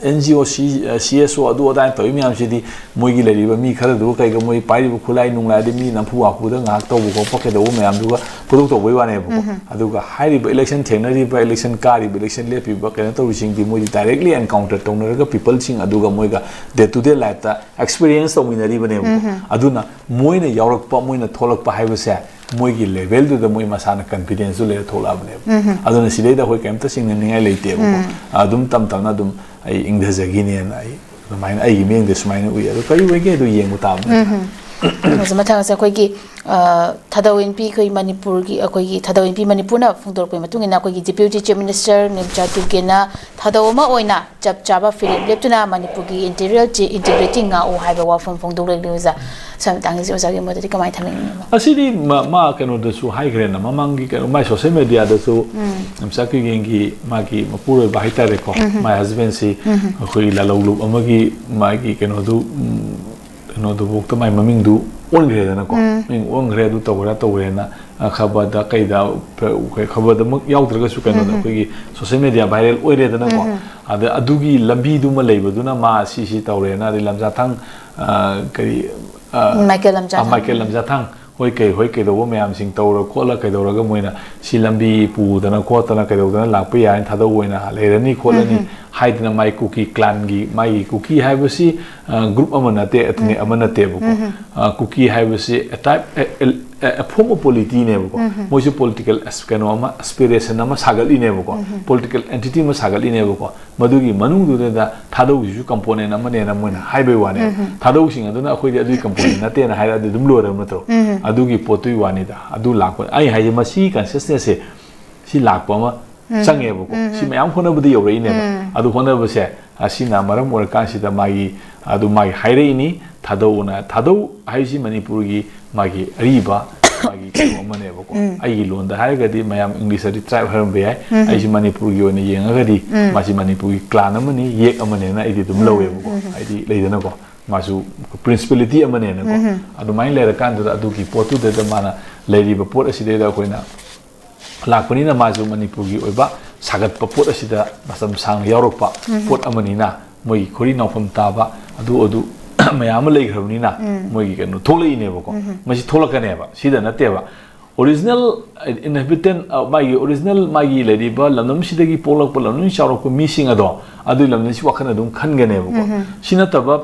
ꯑꯦꯟ ꯖꯤ ꯑꯣ, ꯁꯤ, ꯁꯤ ꯑꯦꯁ ꯑꯣ, ꯑꯗꯨ ꯑꯗꯥ ꯇꯧꯔꯤ ꯃꯌꯥꯝꯁꯤꯗꯤ ꯃꯣꯏꯒꯤ ꯂꯩꯔꯤꯕ ꯃꯤ ꯈꯔꯗꯨꯒ ꯀꯩꯒ, ꯃꯣꯏ ꯄꯥꯏꯔꯤꯕ ꯈꯨꯠꯂꯥꯏ ꯅꯨꯡꯂꯥꯏ, ꯑꯗꯩ ꯃꯤ ꯅꯝꯐꯨ ꯍꯥꯐꯨꯗ ꯉꯥꯏꯍꯥꯛ ꯇꯧꯕ ꯈꯣꯠꯄ ꯀꯩꯗꯧꯕ ꯃꯌꯥꯝꯗꯨꯒ ꯄꯨꯊꯣꯛ ꯇꯧꯕꯩ ꯋꯥꯅꯦꯕꯀꯣ꯫ ꯑꯗꯨꯒ ꯍꯥꯏꯔꯤꯕ ꯏꯂꯦꯛꯁꯟ ꯊꯦꯡꯅꯔꯤꯕ, ꯏꯂꯦꯛꯁꯟ ꯀꯥꯔꯤꯕ, ꯏꯂꯦꯛꯁꯟ ꯂꯦꯞꯄꯤꯕ, ꯀꯩꯅꯣ ꯇꯧꯔꯤꯁꯤꯡꯗꯤ ꯃꯣꯏꯗꯤ directly encounter ꯇꯧꯅꯔꯒ ꯄꯤꯄꯜꯁꯤꯡ ꯑꯗꯨꯒ ꯃꯣꯏꯒ day to day life ꯇ experience ꯇꯧꯃꯤꯟꯅꯔꯤꯕꯅꯦꯕꯀꯣ꯫ ꯑꯗꯨꯅ ꯃꯣꯏꯅ ꯌꯥꯎꯔꯛꯄ, ꯃꯣꯏꯅ ꯊꯣꯛꯂꯛꯄ ꯍꯥꯏꯕꯁꯦ ꯃꯣꯏꯒꯤ ꯂꯦꯚꯦꯜꯗꯨꯗ ꯃꯣꯏ ꯃꯁꯥꯅ ꯀꯟꯐꯤꯗꯦꯟꯁꯇꯨ ꯂꯩꯔ ꯊꯣꯛꯂꯛꯑꯕꯅꯦꯕ꯫ ꯑꯗꯨꯅ ꯁꯤꯗꯩꯗ ꯑꯩꯈꯣꯏ ꯀꯩꯝꯇ ꯆꯤꯡꯅꯅꯤꯡꯉꯥꯏ ꯂꯩꯇꯦꯕꯀꯣ꯫ ꯑꯗꯨꯝ ꯇꯞ ꯇꯞꯅ ꯑꯗꯨꯝ ꯑꯩ ꯏꯪꯊꯖꯈꯤꯅꯦꯅ ꯑꯩ ꯑꯗꯨꯃꯥꯏꯅ ꯑꯩꯒꯤ ꯃꯤꯠꯌꯦꯡꯗ ꯁꯨꯃꯥꯏꯅ ꯎꯏ꯫ ꯑꯗꯣ ꯀꯔꯤ ꯑꯣꯏꯒꯦ ꯑꯗꯨ ꯌꯦꯡꯕ ꯇꯥꯕꯅꯤ꯫ ꯎꯝ꯫ ꯍꯧꯖꯤꯛ ꯃꯊꯪꯁꯦ ꯑꯩꯈꯣꯏꯒꯤ, ꯑ, ꯊꯥꯗꯧ ꯏꯟꯄꯤ ꯑꯩꯈꯣꯏ ꯃꯅꯤꯄꯨꯔꯒꯤ, ꯑꯩꯈꯣꯏꯒꯤ ꯊꯥꯗꯧ ꯏꯟꯄꯤ ꯃꯅꯤꯄꯨꯔꯅ ꯐꯣꯡꯗꯣꯔꯛꯄꯒꯤ ꯃꯇꯨꯡ ꯏꯟꯅ ꯑꯩꯈꯣꯏꯒꯤ Deputy Chief Minister ꯅꯤꯔꯃꯂꯥ ꯇꯤꯔꯀꯦꯟꯅ ꯊꯥꯗꯧ ꯑꯃ ꯑꯣꯏꯅ ꯆꯞ ꯆꯥꯕ ꯐꯤꯔꯦꯞ ꯂꯦꯞꯇꯨꯅ ꯃꯅꯤꯄꯨꯔꯒꯤ interior integrity ꯉꯥꯛꯎ ꯍꯥꯏꯕ ꯋꯥꯐꯝ ꯐꯣꯡꯗꯣꯛꯂꯛꯂꯤ ꯑꯣꯖꯥ꯫ ꯁꯣꯝ ꯃꯇꯥꯡꯁꯤ ꯑꯣꯖꯥꯒꯤ ꯃꯣꯠꯇꯗꯤ ꯀꯃꯥꯏꯅ ꯊꯝꯕꯤꯅꯤꯡꯉꯤꯅꯣ? ꯑꯁꯤꯗꯤ ꯃꯥ, ꯃꯥ ꯀꯩꯅꯣꯗꯁꯨ ꯍꯥꯏꯈ꯭ꯔꯦꯅ, ꯃꯃꯥꯡꯒꯤ ꯀꯩꯅꯣ, ꯃꯥꯏ social media ꯗꯁꯨ ꯅꯤꯔꯃꯂꯥ ꯇꯤꯔꯀꯦꯟꯒꯤ ꯃꯥꯒꯤ ꯃꯄꯨꯔꯣꯏꯕ ꯍꯥꯏꯇꯥꯔꯦꯀꯣ, ꯃꯥꯏ husband ꯁꯤ ꯑꯩꯈꯣꯏꯒꯤ ꯂꯥꯂꯧꯂꯨꯞ ꯑꯃꯒꯤ ꯃꯥꯒꯤ ꯀꯩꯅꯣꯗꯨ, ꯎꯝ, ꯀꯩꯅꯣꯗꯨꯐꯥꯎꯗ ꯃꯥꯏ ꯃꯃꯤꯡꯗꯨ ꯑꯣꯟꯈ꯭ꯔꯦꯗꯅꯀꯣ꯫ ꯃꯃꯤꯡ ꯑꯣꯟꯈ꯭ꯔꯦ, ꯑꯗꯨ ꯇꯧꯈ꯭ꯔꯦ ꯇꯧꯈ꯭ꯔꯦꯅ, ꯑ, ꯈꯕꯔꯗ ꯀꯩꯗ, ꯄ-, ꯈꯕꯔꯗꯃꯛ ꯌꯥꯎꯗ꯭ꯔꯒꯁꯨ ꯀꯩꯅꯣꯗ ꯑꯩꯈꯣꯏꯒꯤ social media viral ꯑꯣꯏꯔꯦꯗꯅꯀꯣ꯫ ꯑꯗ ꯑꯗꯨꯒꯤ ꯂꯝꯕꯤꯗꯨꯃ ꯂꯩꯕꯗꯨꯅ ꯃꯥ ꯁꯤ ꯁꯤ ꯇꯧꯔꯦꯅ, ꯑꯗꯩ ꯂꯝꯖꯥꯊꯥꯡ, ꯑ, ꯀꯔꯤ, ꯑ, ꯃꯥꯏꯀꯦꯜ ꯂꯝꯖꯥꯊꯥꯡ꯫ ꯑ, ꯃꯥꯏꯀꯦꯜ ꯂꯝꯖꯥꯊꯥꯡ ꯍꯣꯏ ꯀꯩ ꯍꯣꯏ ꯀꯩꯗꯧꯕ ꯃꯌꯥꯝꯁꯤꯡ ꯇꯧꯔ ꯈꯣꯠꯂ ꯀꯩꯗꯧꯔꯒ ꯃꯣꯏꯅ ꯁꯤ ꯂꯝꯕꯤ ꯄꯨꯗꯅ ꯈꯣꯠꯇꯅ ꯀꯩꯗꯧꯗꯅ ꯂꯥꯛꯄ ꯌꯥꯏꯅ, ꯊꯥꯗꯧ ꯑꯣꯏꯅ ꯂꯩꯔꯅꯤ ꯈꯣꯠꯂꯅꯤ ꯍꯥꯏꯗꯅ ꯃꯥꯏ ꯀꯨꯀꯤ ꯀ꯭ꯂꯥꯟꯒꯤ, ꯃꯥꯒꯤ ꯀꯨꯀꯤ ꯍꯥꯏꯕꯁꯤ ꯒ꯭ꯔꯨꯞ ꯑꯃ ꯅꯠꯇꯦ, ꯑꯦꯊꯅꯤꯛ ꯑꯃ ꯅꯠꯇꯦꯕꯀꯣ꯫ ꯀꯨꯀꯤ ꯍꯥꯏꯕꯁꯤ ꯇꯥꯏꯞ, ꯐꯣꯝ ꯑꯣꯐ ꯄꯣꯂꯤꯇꯤꯅꯦꯕꯀꯣ꯫ ꯃꯣꯏꯁꯨ ꯄꯣꯂꯤꯇꯤꯀꯦꯜ ꯀꯩꯅꯣ ꯑꯃ, ꯑꯦꯁꯄꯤꯔꯦꯁꯟ ꯑꯃ ꯁꯥꯒꯠꯂꯤꯅꯦꯕꯀꯣ, ꯄꯣꯂꯤꯇꯤꯀꯦꯜ ꯑꯦꯟꯇꯤꯇꯤ ꯑꯃ ꯁꯥꯒꯠꯂꯤꯅꯦꯕꯀꯣ꯫ ꯃꯗꯨꯒꯤ ꯃꯅꯨꯡꯗꯨꯗ ꯊꯥꯗꯧꯁꯤꯁꯨ ꯀꯝꯄꯣꯅꯦꯟ ꯑꯃꯅꯦꯅ ꯃꯣꯏꯅ ꯍꯥꯏꯕꯩ ꯋꯥꯅꯦꯕ꯫ ꯊꯥꯗꯧꯁꯤꯡ ꯑꯗꯨꯅ ꯑꯩꯈꯣꯏꯗꯤ ꯑꯗꯨꯒꯤ ꯀꯝꯄꯣꯅꯦꯟ ꯅꯠꯇꯦꯅ ꯍꯥꯏꯔꯛꯑꯗꯤ ꯑꯗꯨꯝ ꯂꯣꯏꯔꯕ ꯅꯠꯇ꯭ꯔꯣ? ꯑꯗꯨꯒꯤ ꯄꯣꯠꯇꯨꯒꯤ ꯋꯥꯅꯤꯗ꯫ ꯑꯗꯨ ꯂꯥꯛꯄ, ꯑꯩ ꯍꯥꯏꯁꯦ, ꯃꯁꯤ ꯀꯟꯁꯤꯌꯁꯅꯦꯁꯁꯦ ꯁꯤ ꯂꯥꯛꯄ ꯑꯃ ꯆꯪꯉꯦꯕꯀꯣ꯫ ꯁꯤ ꯃꯌꯥꯝ ꯍꯣꯠꯅꯕꯗ ꯌꯧꯔꯛꯏꯅꯦꯕ꯫ ꯑꯗꯨ ꯍꯣꯠꯅꯕꯁꯦ ꯑꯁꯤꯅ ꯃꯔꯝ ꯑꯣꯏꯔꯀꯥꯟꯁꯤꯗ ꯃꯥꯒꯤ, ꯑꯗꯨ ꯃꯥꯒꯤ ꯍꯥꯏꯔꯛꯏꯅꯤ꯫ ꯊꯥꯗꯧꯅ, ꯊꯥꯗꯧ ꯍꯥꯏꯁꯤ ꯃꯅꯤꯄꯨꯔꯒꯤ ꯃꯥꯒꯤ ꯑꯔꯤꯕ ꯃꯥꯒꯤ ꯀꯩꯅꯣ ꯑꯃꯅꯦꯕꯀꯣ꯫ ꯑꯩꯒꯤ ꯂꯣꯟꯗ ꯍꯥꯏꯔꯒꯗꯤ ꯃꯌꯥꯝ ꯏꯪꯂꯤꯁꯇꯗꯤ ꯇ꯭ꯔꯥꯏꯕ ꯍꯥꯏꯔꯝꯕ ꯌꯥꯏ꯫ ꯑꯩꯁꯤ ꯃꯅꯤꯄꯨꯔꯒꯤ ꯑꯣꯏꯅ ꯌꯦꯡꯉꯒꯗꯤ ꯃꯥꯁꯤ ꯃꯅꯤꯄꯨꯔꯒꯤ ꯀ꯭ꯂꯥꯟ ꯑꯃꯅꯤ, ꯌꯦꯛ ꯑꯃꯅꯦꯅ ꯑꯩꯗꯤ ꯑꯗꯨꯝ ꯂꯧꯋꯦꯕꯀꯣ꯫ ꯍꯥꯏꯗꯤ ꯂꯩꯗꯅꯀꯣ, ꯃꯥꯁꯨ ꯄ꯭ꯔꯤꯟꯁꯤꯄꯦꯂꯤꯇꯤ ꯑꯃꯅꯦꯅꯀꯣ꯫ ꯑꯗꯨꯃꯥꯏꯅ ꯂꯩꯔꯀꯥꯟꯗꯨꯗ ꯑꯗꯨꯒꯤ ꯄꯣꯠꯇꯨꯗꯩꯗ ꯃꯥꯅ ꯂꯩꯔꯤꯕ ꯄꯣꯠ ꯑꯁꯤꯗꯩꯗ ꯑꯩꯈꯣꯏꯅ ꯂꯥꯛꯄꯅꯤꯅ ꯃꯥꯁꯨ ꯃꯅꯤꯄꯨꯔꯒꯤ ꯑꯣꯏꯕ ꯁꯥꯒꯠꯄ ꯄꯣꯠ ꯑꯁꯤꯗ ꯃꯇꯝ ꯁꯥꯡꯅ ꯌꯥꯎꯔꯛꯄ ꯄꯣꯠ ꯑꯃꯅꯤꯅ ꯃꯣꯏꯒꯤ ꯈꯣꯔꯤ ꯅꯥꯎꯐꯝ ꯇꯥꯕ ꯑꯗꯨ ꯑꯗꯨ ꯃꯌꯥꯝ ꯑꯃ ꯂꯩꯈ꯭ꯔꯕꯅꯤꯅ ꯃꯣꯏꯒꯤ ꯀꯩꯅꯣ ꯊꯣꯛꯂꯛꯏꯅꯦꯕꯀꯣ꯫ ꯃꯁꯤ ꯊꯣꯛꯂꯛꯀꯅꯦꯕ, ꯁꯤꯗ ꯅꯠꯇꯦꯕ꯫ ꯑꯣꯔꯤꯖꯤꯅꯦꯜ ꯏꯟꯍꯦꯕꯤꯇꯦꯟ, ꯃꯥꯒꯤ ꯑꯣꯔꯤꯖꯤꯅꯦꯜ ꯃꯥꯒꯤ ꯂꯩꯔꯤꯕ ꯂꯝꯗꯝꯁꯤꯗꯒꯤ ꯄꯣꯛꯂꯛꯄ, ꯂꯝꯗꯝꯁꯤ ꯆꯥꯎꯔꯛꯄ ꯃꯤꯁꯤꯡ ꯑꯗꯣ ꯑꯗꯨꯒꯤ ꯂꯝꯗꯝꯁꯤ ꯋꯥꯈꯜ ꯑꯗꯨꯝ ꯈꯟꯒꯅꯦꯕꯀꯣ꯫ ꯁꯤ ꯅꯠꯇꯕ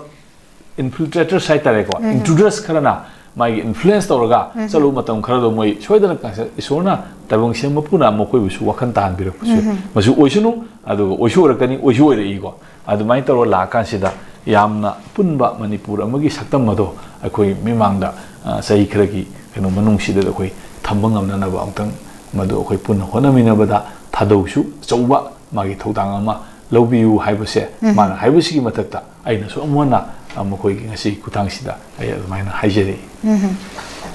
ꯏꯟꯐꯤꯜꯇ꯭ꯔꯦꯇꯔꯁ ꯍꯥꯏꯇꯥꯔꯦꯀꯣ, ꯏꯟꯇ꯭ꯔꯨꯗꯔꯁ ꯈꯔꯅ ꯃꯥꯒꯤ ꯏꯟꯐ꯭ꯂꯨꯌꯦꯟꯁ ꯇꯧꯔꯒ ꯆꯠꯂꯨꯕ ꯃꯇꯝ ꯈꯔꯗꯣ ꯃꯣꯏ ꯁꯣꯏꯗꯅ ꯀꯟꯁ-, ꯏꯁꯣꯔꯅ ꯇꯥꯏꯕꯪ ꯁꯦꯝ ꯃꯄꯨꯅ ꯃꯈꯣꯏꯕꯨꯁꯨ ꯋꯥꯈꯜ ꯇꯥꯍꯟꯕꯤꯔꯛꯄꯁꯨ ꯃꯁꯨ ꯑꯣꯏꯁꯅꯨ, ꯑꯗꯨꯒ ꯑꯣꯏꯁꯨ ꯑꯣꯏꯔꯛꯀꯅꯤ, ꯑꯣꯏꯁꯨ ꯑꯣꯏꯔꯛꯏꯀꯣ꯫ ꯑꯗꯨꯃꯥꯏꯅ ꯇꯧꯔꯒ ꯂꯥꯛꯑꯀꯥꯟꯁꯤꯗ ꯌꯥꯝꯅ ꯑꯄꯨꯟꯕ ꯃꯅꯤꯄꯨꯔ ꯑꯃꯒꯤ ꯁꯛꯇꯝ ꯑꯗꯣ ꯑꯩꯈꯣꯏ ꯃꯤꯃꯥꯡꯗ, ꯑ, ꯆꯍꯤ ꯈꯔꯒꯤ ꯀꯩꯅꯣ ꯃꯅꯨꯡꯁꯤꯗ ꯑꯩꯈꯣꯏ ꯊꯝꯕ ꯉꯝꯅꯅꯕ ꯑꯃꯨꯛꯇꯪ ꯃꯗꯨ ꯑꯩꯈꯣꯏ ꯄꯨꯟꯅ ꯍꯣꯠꯅꯃꯤꯟꯅꯕꯗ ꯊꯥꯗꯧꯁꯨ ꯑꯆꯧꯕ ꯃꯥꯒꯤ ꯊꯧꯗꯥꯡ ꯑꯃ ꯂꯧꯕꯤꯌꯨ ꯍꯥꯏꯕꯁꯦ ꯃꯥꯅ ꯍꯥꯏꯕꯁꯤꯒꯤ ꯃꯊꯛꯇ ꯑꯩꯅꯁꯨ ꯑꯃꯨꯛ ꯍꯟꯅ, ꯑ, ꯃꯈꯣꯏꯒꯤ ꯉꯁꯤ ꯈꯨꯊꯥꯡꯁꯤꯗ ꯑꯩ ꯑꯗꯨꯃꯥꯏꯅ ꯍꯥꯏꯖꯔꯤ꯫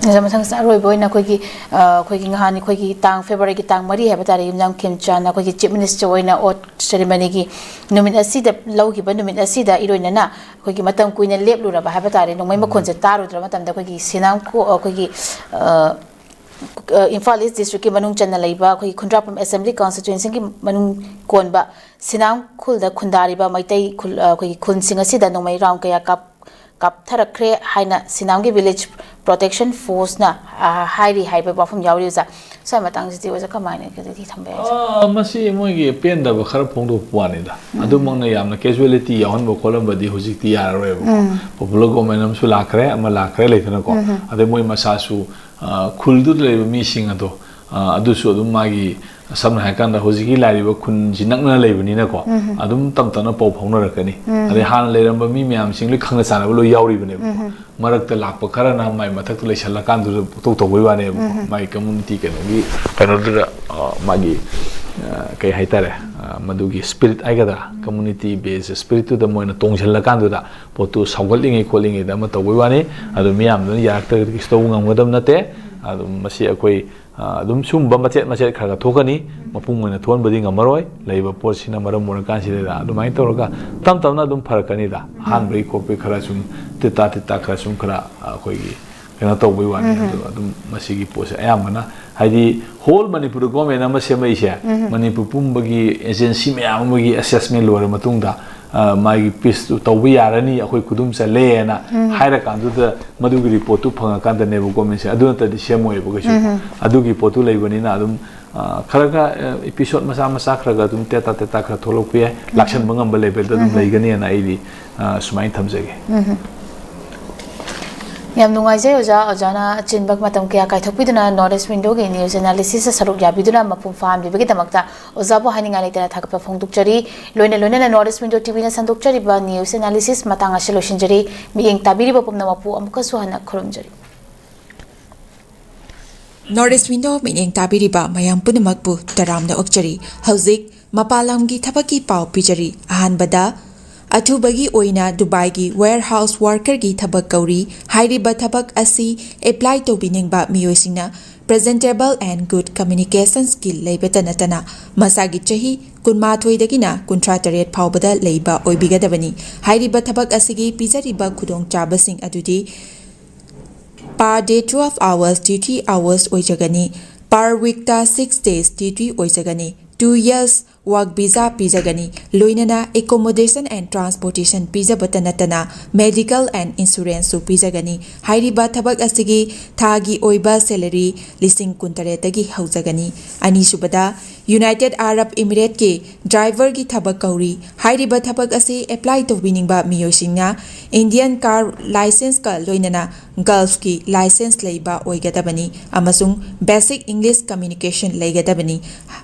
ꯑꯣꯖꯥ, ꯃꯊꯪꯁꯤꯗ ꯑꯔꯣꯏꯕ ꯑꯣꯏꯅ ꯑꯩꯈꯣꯏꯒꯤ, ꯑ, ꯑꯩꯈꯣꯏꯒꯤ ꯉꯍꯥꯟ ꯑꯩꯈꯣꯏꯒꯤ ꯇꯥꯡ ꯐꯦꯕ꯭ꯔꯨꯋꯥꯔꯤꯒꯤ ꯇꯥꯡ ꯃꯔꯤ ꯍꯥꯏꯕ ꯇꯥꯔꯦ, ꯌꯨꯝꯅꯥꯝ ꯈꯦꯝꯆꯥꯟꯅ ꯑꯩꯈꯣꯏꯒꯤ ꯆꯤꯐ ꯃꯤꯅꯤꯁꯇꯔ ꯑꯣꯏꯅ ꯑꯣꯠ ꯁꯦꯔꯤꯃꯅꯤꯒꯤ ꯅꯨꯃꯤꯠ ꯑꯁꯤꯗ ꯂꯧꯈꯤꯕ ꯅꯨꯃꯤꯠ ꯑꯁꯤꯗ ꯏꯔꯣꯏꯅꯅ ꯑꯩꯈꯣꯏꯒꯤ ꯃꯇꯝ ꯀꯨꯏꯅ ꯂꯦꯞꯂꯨꯔꯕ ꯍꯥꯏꯕ ꯇꯥꯔꯦ, ꯅꯣꯡꯃꯩ ꯃꯈꯣꯟꯁꯦ ꯇꯥꯔꯨꯗ꯭ꯔ ꯃꯇꯝꯗ ꯑꯩꯈꯣꯏꯒꯤ ꯁꯤꯅꯥꯝ ꯈꯣ-, ꯑꯩꯈꯣꯏꯒꯤ, ꯑ, ꯑ, ꯏꯝꯐꯥꯜ ꯏꯁ ꯗꯤꯁꯇ꯭ꯔꯤꯛꯀꯤ ꯃꯅꯨꯡ ꯆꯟꯅ ꯂꯩꯕ ꯑꯩꯈꯣꯏꯒꯤ ꯈꯨꯟꯗ꯭ꯔꯥꯛꯄꯝ ꯑꯦꯁꯦꯝꯕ꯭ꯂꯤ ꯀꯟꯁꯇꯤꯇ꯭ꯋꯦꯟꯁꯤꯒꯤ ꯃꯅꯨꯡ ꯀꯣꯟꯕ ꯁꯤꯅꯥꯝ ꯈꯨꯜꯗ ꯈꯨꯟꯗꯥꯔꯤꯕ ꯃꯩꯇꯩ ꯈꯨꯜ, ꯑ, ꯑꯩꯈꯣꯏꯒꯤ ꯈꯨꯟꯁꯤꯡ ꯑꯁꯤꯗ ꯅꯣꯡꯃꯩ ꯔꯥꯎꯟ ꯀꯌꯥ ꯀꯥꯞ-, ꯀꯥꯞꯊꯔꯛꯈ꯭ꯔꯦ ꯍꯥꯏꯅ ꯁꯤꯅꯥꯝꯒꯤ ꯚꯤꯂꯦꯖ ꯄ꯭ꯔꯣꯇꯦꯛꯁꯟ ꯐꯣꯔꯁꯅ ꯍꯥꯏꯔꯤ ꯍꯥꯏꯕ ꯋꯥꯐꯝ ꯌꯥꯎꯔꯤ ꯑꯣꯖꯥ꯫ ꯁ꯭ꯋꯥꯏ ꯃꯇꯥꯡꯁꯤꯗꯤ ꯑꯣꯖꯥ ꯀꯃꯥꯏꯅ ꯀꯔꯤ ꯊꯝꯕ ꯌꯥꯏ ꯑꯣꯖꯥ? ꯑꯥ, ꯃꯁꯤ ꯃꯣꯏꯒꯤ ꯄꯦꯟꯗꯕ ꯈꯔ ꯐꯣꯡꯗꯣꯛꯄ ꯋꯥꯅꯤꯗ꯫ ꯑꯗꯨꯃꯛꯅ ꯌꯥꯝꯅ ꯀꯦꯖꯨꯋꯦꯂꯤꯇꯤ ꯌꯥꯎꯍꯟꯕ ꯈꯣꯠꯍꯟꯕꯗꯤ ꯍꯧꯖꯤꯛꯇꯤ ꯌꯥꯔꯔꯣꯏꯕꯀꯣ꯫ ꯄꯣꯄꯨꯂꯔ ꯒꯣꯚꯔꯟꯃꯦꯟꯠ ꯑꯃꯁꯨ ꯂꯥꯛꯈ꯭ꯔꯦ, ꯑꯃ ꯂꯥꯛꯈ꯭ꯔꯦ ꯂꯩꯗꯅꯀꯣ꯫ ꯑꯗꯩ ꯃꯣꯏ ꯃꯁꯥꯁꯨ, ꯑꯥ, ꯈꯨꯜꯗꯨꯗ ꯂꯩꯕ ꯃꯤꯁꯤꯡ ꯑꯗꯣ, ꯑꯥ, ꯑꯗꯨꯁꯨ ꯑꯗꯨꯝ ꯃꯥꯒꯤ, ꯁꯝꯅ ꯍꯥꯏꯔꯀꯥꯟꯗ ꯍꯧꯖꯤꯛꯀꯤ ꯂꯥꯛꯏꯕ ꯈꯨꯟꯁꯤ ꯅꯛꯅꯅ ꯂꯩꯕꯅꯤꯅꯀꯣ꯫ ꯑꯗꯨꯝ ꯇꯞ ꯇꯞꯅ ꯄꯥꯎ ꯐꯥꯎꯅꯔꯛꯀꯅꯤ꯫ ꯑꯗꯩ ꯍꯥꯟꯅ ꯂꯩꯔꯝꯕ ꯃꯤ ꯃꯌꯥꯝꯁꯤꯡ ꯂꯣꯏ ꯈꯪꯅ ꯆꯥꯟꯅꯕ ꯂꯣꯏ ꯌꯥꯎꯔꯤꯕꯅꯦꯕꯀꯣ꯫ ꯃꯔꯛꯇ ꯂꯥꯛꯄ ꯈꯔꯅ ꯃꯥꯏ ꯃꯊꯛꯇ ꯂꯩꯁꯜꯂꯀꯥꯟꯗꯨꯗ ꯇꯧ ꯇꯧꯕꯩ ꯋꯥꯅꯦꯕꯀꯣ꯫ ꯃꯥꯏ ꯀꯝꯃꯨꯅꯤꯇꯤ ꯀꯩꯅꯣꯒꯤ, ꯀꯩꯅꯣꯗꯨꯗ, ꯑ, ꯃꯥꯒꯤ, ꯑ, ꯀꯩ ꯍꯥꯏꯇꯥꯔꯦ, ꯑ, ꯃꯗꯨꯒꯤ ꯁ꯭ꯄꯤꯔꯤꯠ ꯍꯥꯏꯒꯗ꯭ꯔꯥ, ꯀꯝꯃꯨꯅꯤꯇꯤ ꯕꯦꯁ ꯁ꯭ꯄꯤꯔꯤꯠꯇꯨꯗ ꯃꯣꯏꯅ ꯇꯣꯡꯁꯤꯜꯂꯀꯥꯟꯗꯨꯗ ꯄꯣꯠꯇꯨ ꯁꯧꯒꯠꯂꯤꯉꯩ ꯈꯣꯠꯂꯤꯉꯩꯗ ꯑꯃ ꯇꯧꯕꯩ ꯋꯥꯅꯤ꯫ ꯑꯗꯨ ꯃꯤꯌꯥꯝꯗꯨꯅ ꯌꯥꯔꯛꯇ꯭ꯔꯒꯗꯤ ꯀꯩꯁꯨ ꯇꯧꯕ ꯉꯝꯒꯗꯕ ꯅꯠꯇꯦ꯫ ꯑꯗꯨꯝ ꯃꯁꯤ ꯑꯩꯈꯣꯏ, ꯑ, ꯑꯗꯨꯝ ꯁꯤꯒꯨꯝꯕ ꯃꯆꯦꯠ ꯃꯆꯦꯠ ꯈꯔ ꯈꯔ ꯊꯣꯛꯀꯅꯤ꯫ ꯃꯄꯨꯡ ꯑꯣꯏꯅ ꯊꯣꯛꯍꯟꯕꯗꯤ ꯉꯝꯃꯔꯣꯏ꯫ ꯂꯩꯕ ꯄꯣꯠꯁꯤꯅ ꯃꯔꯝ ꯑꯣꯏꯔꯀꯥꯟꯁꯤꯗ ꯑꯗꯨꯃꯥꯏꯅ ꯇꯧꯔꯒ ꯇꯞ ꯇꯞꯅ ꯑꯗꯨꯝ ꯐꯔꯛꯀꯅꯤꯗ꯫ ꯑꯍꯥꯟꯕꯒꯤ ꯈꯣꯠꯄꯒꯤ ꯈꯔ ꯁꯨꯝ ꯇꯤꯠꯇꯥ ꯇꯤꯠꯇꯥ ꯈꯔ ꯁꯨꯝ ꯈꯔ, ꯑ, ꯑꯩꯈꯣꯏꯒꯤ ꯀꯩꯅꯣ ꯇꯧꯕꯩ ꯋꯥꯅꯤ꯫ ꯑꯗꯨ ꯑꯗꯨꯝ ꯃꯁꯤꯒꯤ ꯄꯣꯠꯁꯦ ꯑꯌꯥꯝꯕꯅ ꯍꯥꯏꯗꯤ ꯍꯣꯜ ꯃꯅꯤꯄꯨꯔꯗ ꯒꯣꯔꯃꯦꯟ ꯑꯃ ꯁꯦꯝꯃꯛꯏꯁꯦ, ꯃꯅꯤꯄꯨꯔ ꯄꯨꯝꯕꯒꯤ ꯑꯦꯖꯦꯟꯁꯤ ꯃꯌꯥꯝ ꯑꯃꯒꯤ ꯑꯦꯁꯦꯁꯃꯦꯟ ꯂꯣꯏꯔ ꯃꯇꯨꯡꯗ, ꯑ, ꯃꯥꯒꯤ ꯄꯤꯁꯇꯨ ꯇꯧꯕ ꯌꯥꯔꯅꯤ, ꯑꯩꯈꯣꯏ ꯈꯨꯗꯨꯝ ꯆꯜꯂꯦꯅ ꯍꯥꯏꯔꯀꯥꯟꯗꯨꯗ ꯃꯗꯨꯒꯤ ꯔꯤꯄꯣꯔꯠꯇꯨ ꯐꯪꯉꯀꯥꯟꯗꯅꯦꯕ ꯒꯣꯔꯃꯦꯟꯁꯦ, ꯑꯗꯨ ꯅꯠꯇ꯭ꯔꯗꯤ ꯁꯦꯝꯃꯣꯏꯕ ꯀꯩꯁꯨ꯫ ꯑꯗꯨꯒꯤ ꯄꯣꯠꯇꯨ ꯂꯩꯕꯅꯤꯅ ꯑꯗꯨꯝ, ꯑ, ꯈꯔ ꯈꯔ, ꯑ, ꯏꯄꯤꯁꯣꯠ ꯃꯆꯥ ꯃꯆꯥ ꯈꯔ ꯈꯔ ꯑꯗꯨꯝ ꯇꯦꯇꯥ ꯇꯦꯇꯥ ꯈꯔ ꯊꯣꯛꯂꯛꯄ ꯌꯥꯏ, ꯂꯥꯛꯁꯟꯕ ꯉꯝꯕ ꯂꯦꯚꯦꯜꯗ ꯑꯗꯨꯝ ꯂꯩꯒꯅꯤꯅ ꯑꯩꯗꯤ, ꯑ, ꯁꯨꯃꯥꯏꯅ ꯊꯝꯖꯒꯦ꯫ ꯌꯥꯝ ꯅꯨꯡꯉꯥꯏꯖꯩ ꯑꯣꯖꯥ꯫ ꯑꯣꯖꯥꯅ ꯑꯆꯤꯟꯕ ꯃꯇꯝ ꯀꯌꯥ ꯀꯥꯏꯊꯣꯛꯄꯤꯗꯨꯅ North East Window ꯒꯤ news analysis ꯁꯔꯨꯛ ꯌꯥꯕꯤꯗꯨꯅ ꯃꯄꯨꯡ ꯐꯥꯍꯟꯕꯤꯕꯒꯤꯗꯃꯛꯇ ꯑꯣꯖꯥꯕꯨ ꯍꯥꯏꯅꯤꯡꯉꯥꯏ ꯂꯩꯇꯅ ꯊꯥꯒꯠꯄ ꯐꯣꯡꯗꯣꯛꯆꯔꯤ꯫ ꯂꯣꯏꯅ ꯂꯣꯏꯅꯅ North East Window T V ꯅ ꯁꯟꯗꯣꯛꯆꯔꯤꯕ news analysis ꯃꯇꯥꯡ ꯑꯁꯤ ꯂꯣꯏꯁꯤꯟꯖꯔꯤ꯫ ꯃꯤꯠꯌꯦꯡ ꯇꯥꯕꯤꯔꯤꯕ ꯄꯨꯝꯅꯃꯛꯄꯨ ꯑꯃꯨꯛꯀꯁꯨ ꯍꯟꯅ ꯈꯨꯔꯨꯝꯖꯔꯤ꯫ North East Window ꯃꯤꯠꯌꯦꯡ ꯇꯥꯕꯤꯔꯤꯕ ꯃꯌꯥꯝ ꯄꯨꯝꯅꯃꯛꯄꯨ ꯇꯔꯥꯝꯅ ꯑꯣꯛꯆꯔꯤ꯫ ꯍꯧꯖꯤꯛ ꯃꯄꯥꯟ ꯂꯝꯒꯤ ꯊꯕꯛꯀꯤ ꯄꯥꯎ ꯄꯤꯖꯔꯤ꯫ ꯑꯍꯥꯟꯕꯗ, ꯑꯊꯨꯕꯒꯤ ꯑꯣꯏꯅ ꯗꯨꯕꯥꯏꯒꯤ warehouse worker ꯒꯤ ꯊꯕꯛ ꯀꯧꯔꯤ꯫ ꯍꯥꯏꯔꯤꯕ ꯊꯕꯛ ꯑꯁꯤ apply ꯇꯧꯕꯤꯅꯤꯡꯕ ꯃꯤꯑꯣꯏꯁꯤꯡꯅ presentable and good communication skill ꯂꯩꯕꯇ ꯅꯠꯇꯅ ꯃꯁꯥꯒꯤ ꯆꯍꯤ ꯀꯨꯟꯃꯥꯊꯣꯏꯗꯒꯤꯅ ꯀꯨꯟꯊ꯭ꯔꯥ ꯇꯔꯦꯠ ꯐꯥꯎꯕꯗ ꯂꯩꯕ ꯑꯣꯏꯕꯤꯒꯗꯕꯅꯤ꯫ ꯍꯥꯏꯔꯤꯕ ꯊꯕꯛ ꯑꯁꯤꯒꯤ ꯄꯤꯖꯔꯤꯕ ꯈꯨꯗꯣꯡꯆꯥꯕꯁꯤꯡ ꯑꯗꯨꯗꯤ per day twelve hours duty hours ꯑꯣꯏꯖꯒꯅꯤ꯫ Per week ꯇ six days duty ꯑꯣꯏꯖꯒꯅꯤ꯫ Two years Work visa ꯄꯤꯖꯒꯅꯤ꯫ ꯂꯣꯏꯅꯅ accommodation and transportation ꯄꯤꯖꯕꯇ ꯅꯠꯇꯅ medical and insuranceꯁꯨ ꯄꯤꯖꯒꯅꯤ꯫ ꯍꯥꯏꯔꯤꯕ ꯊꯕꯛ ꯑꯁꯤꯒꯤ ꯊꯥꯒꯤ ꯑꯣꯏꯕ salary ꯂꯤꯁꯤꯡ ꯀꯨꯟꯇꯔꯦꯠꯇꯒꯤ ꯍꯧꯖꯒꯅꯤ꯫ ꯑꯅꯤꯁꯨꯕꯗ, United Arab Emirateꯀꯤ driverꯒꯤ ꯊꯕꯛ ꯀꯧꯔꯤ꯫ ꯍꯥꯏꯔꯤꯕ ꯊꯕꯛ ꯑꯁꯤ apply ꯇꯧꯕꯤꯅꯤꯡꯕ ꯃꯤꯑꯣꯏꯁꯤꯡꯅ Indian car licenceꯀ ꯂꯣꯏꯅꯅ Gulfꯀꯤ license ꯂꯩꯕ ꯑꯣꯏꯒꯗꯕꯅꯤ ꯑꯃꯁꯨꯡ basic English communication ꯂꯩꯒꯗꯕꯅꯤ꯫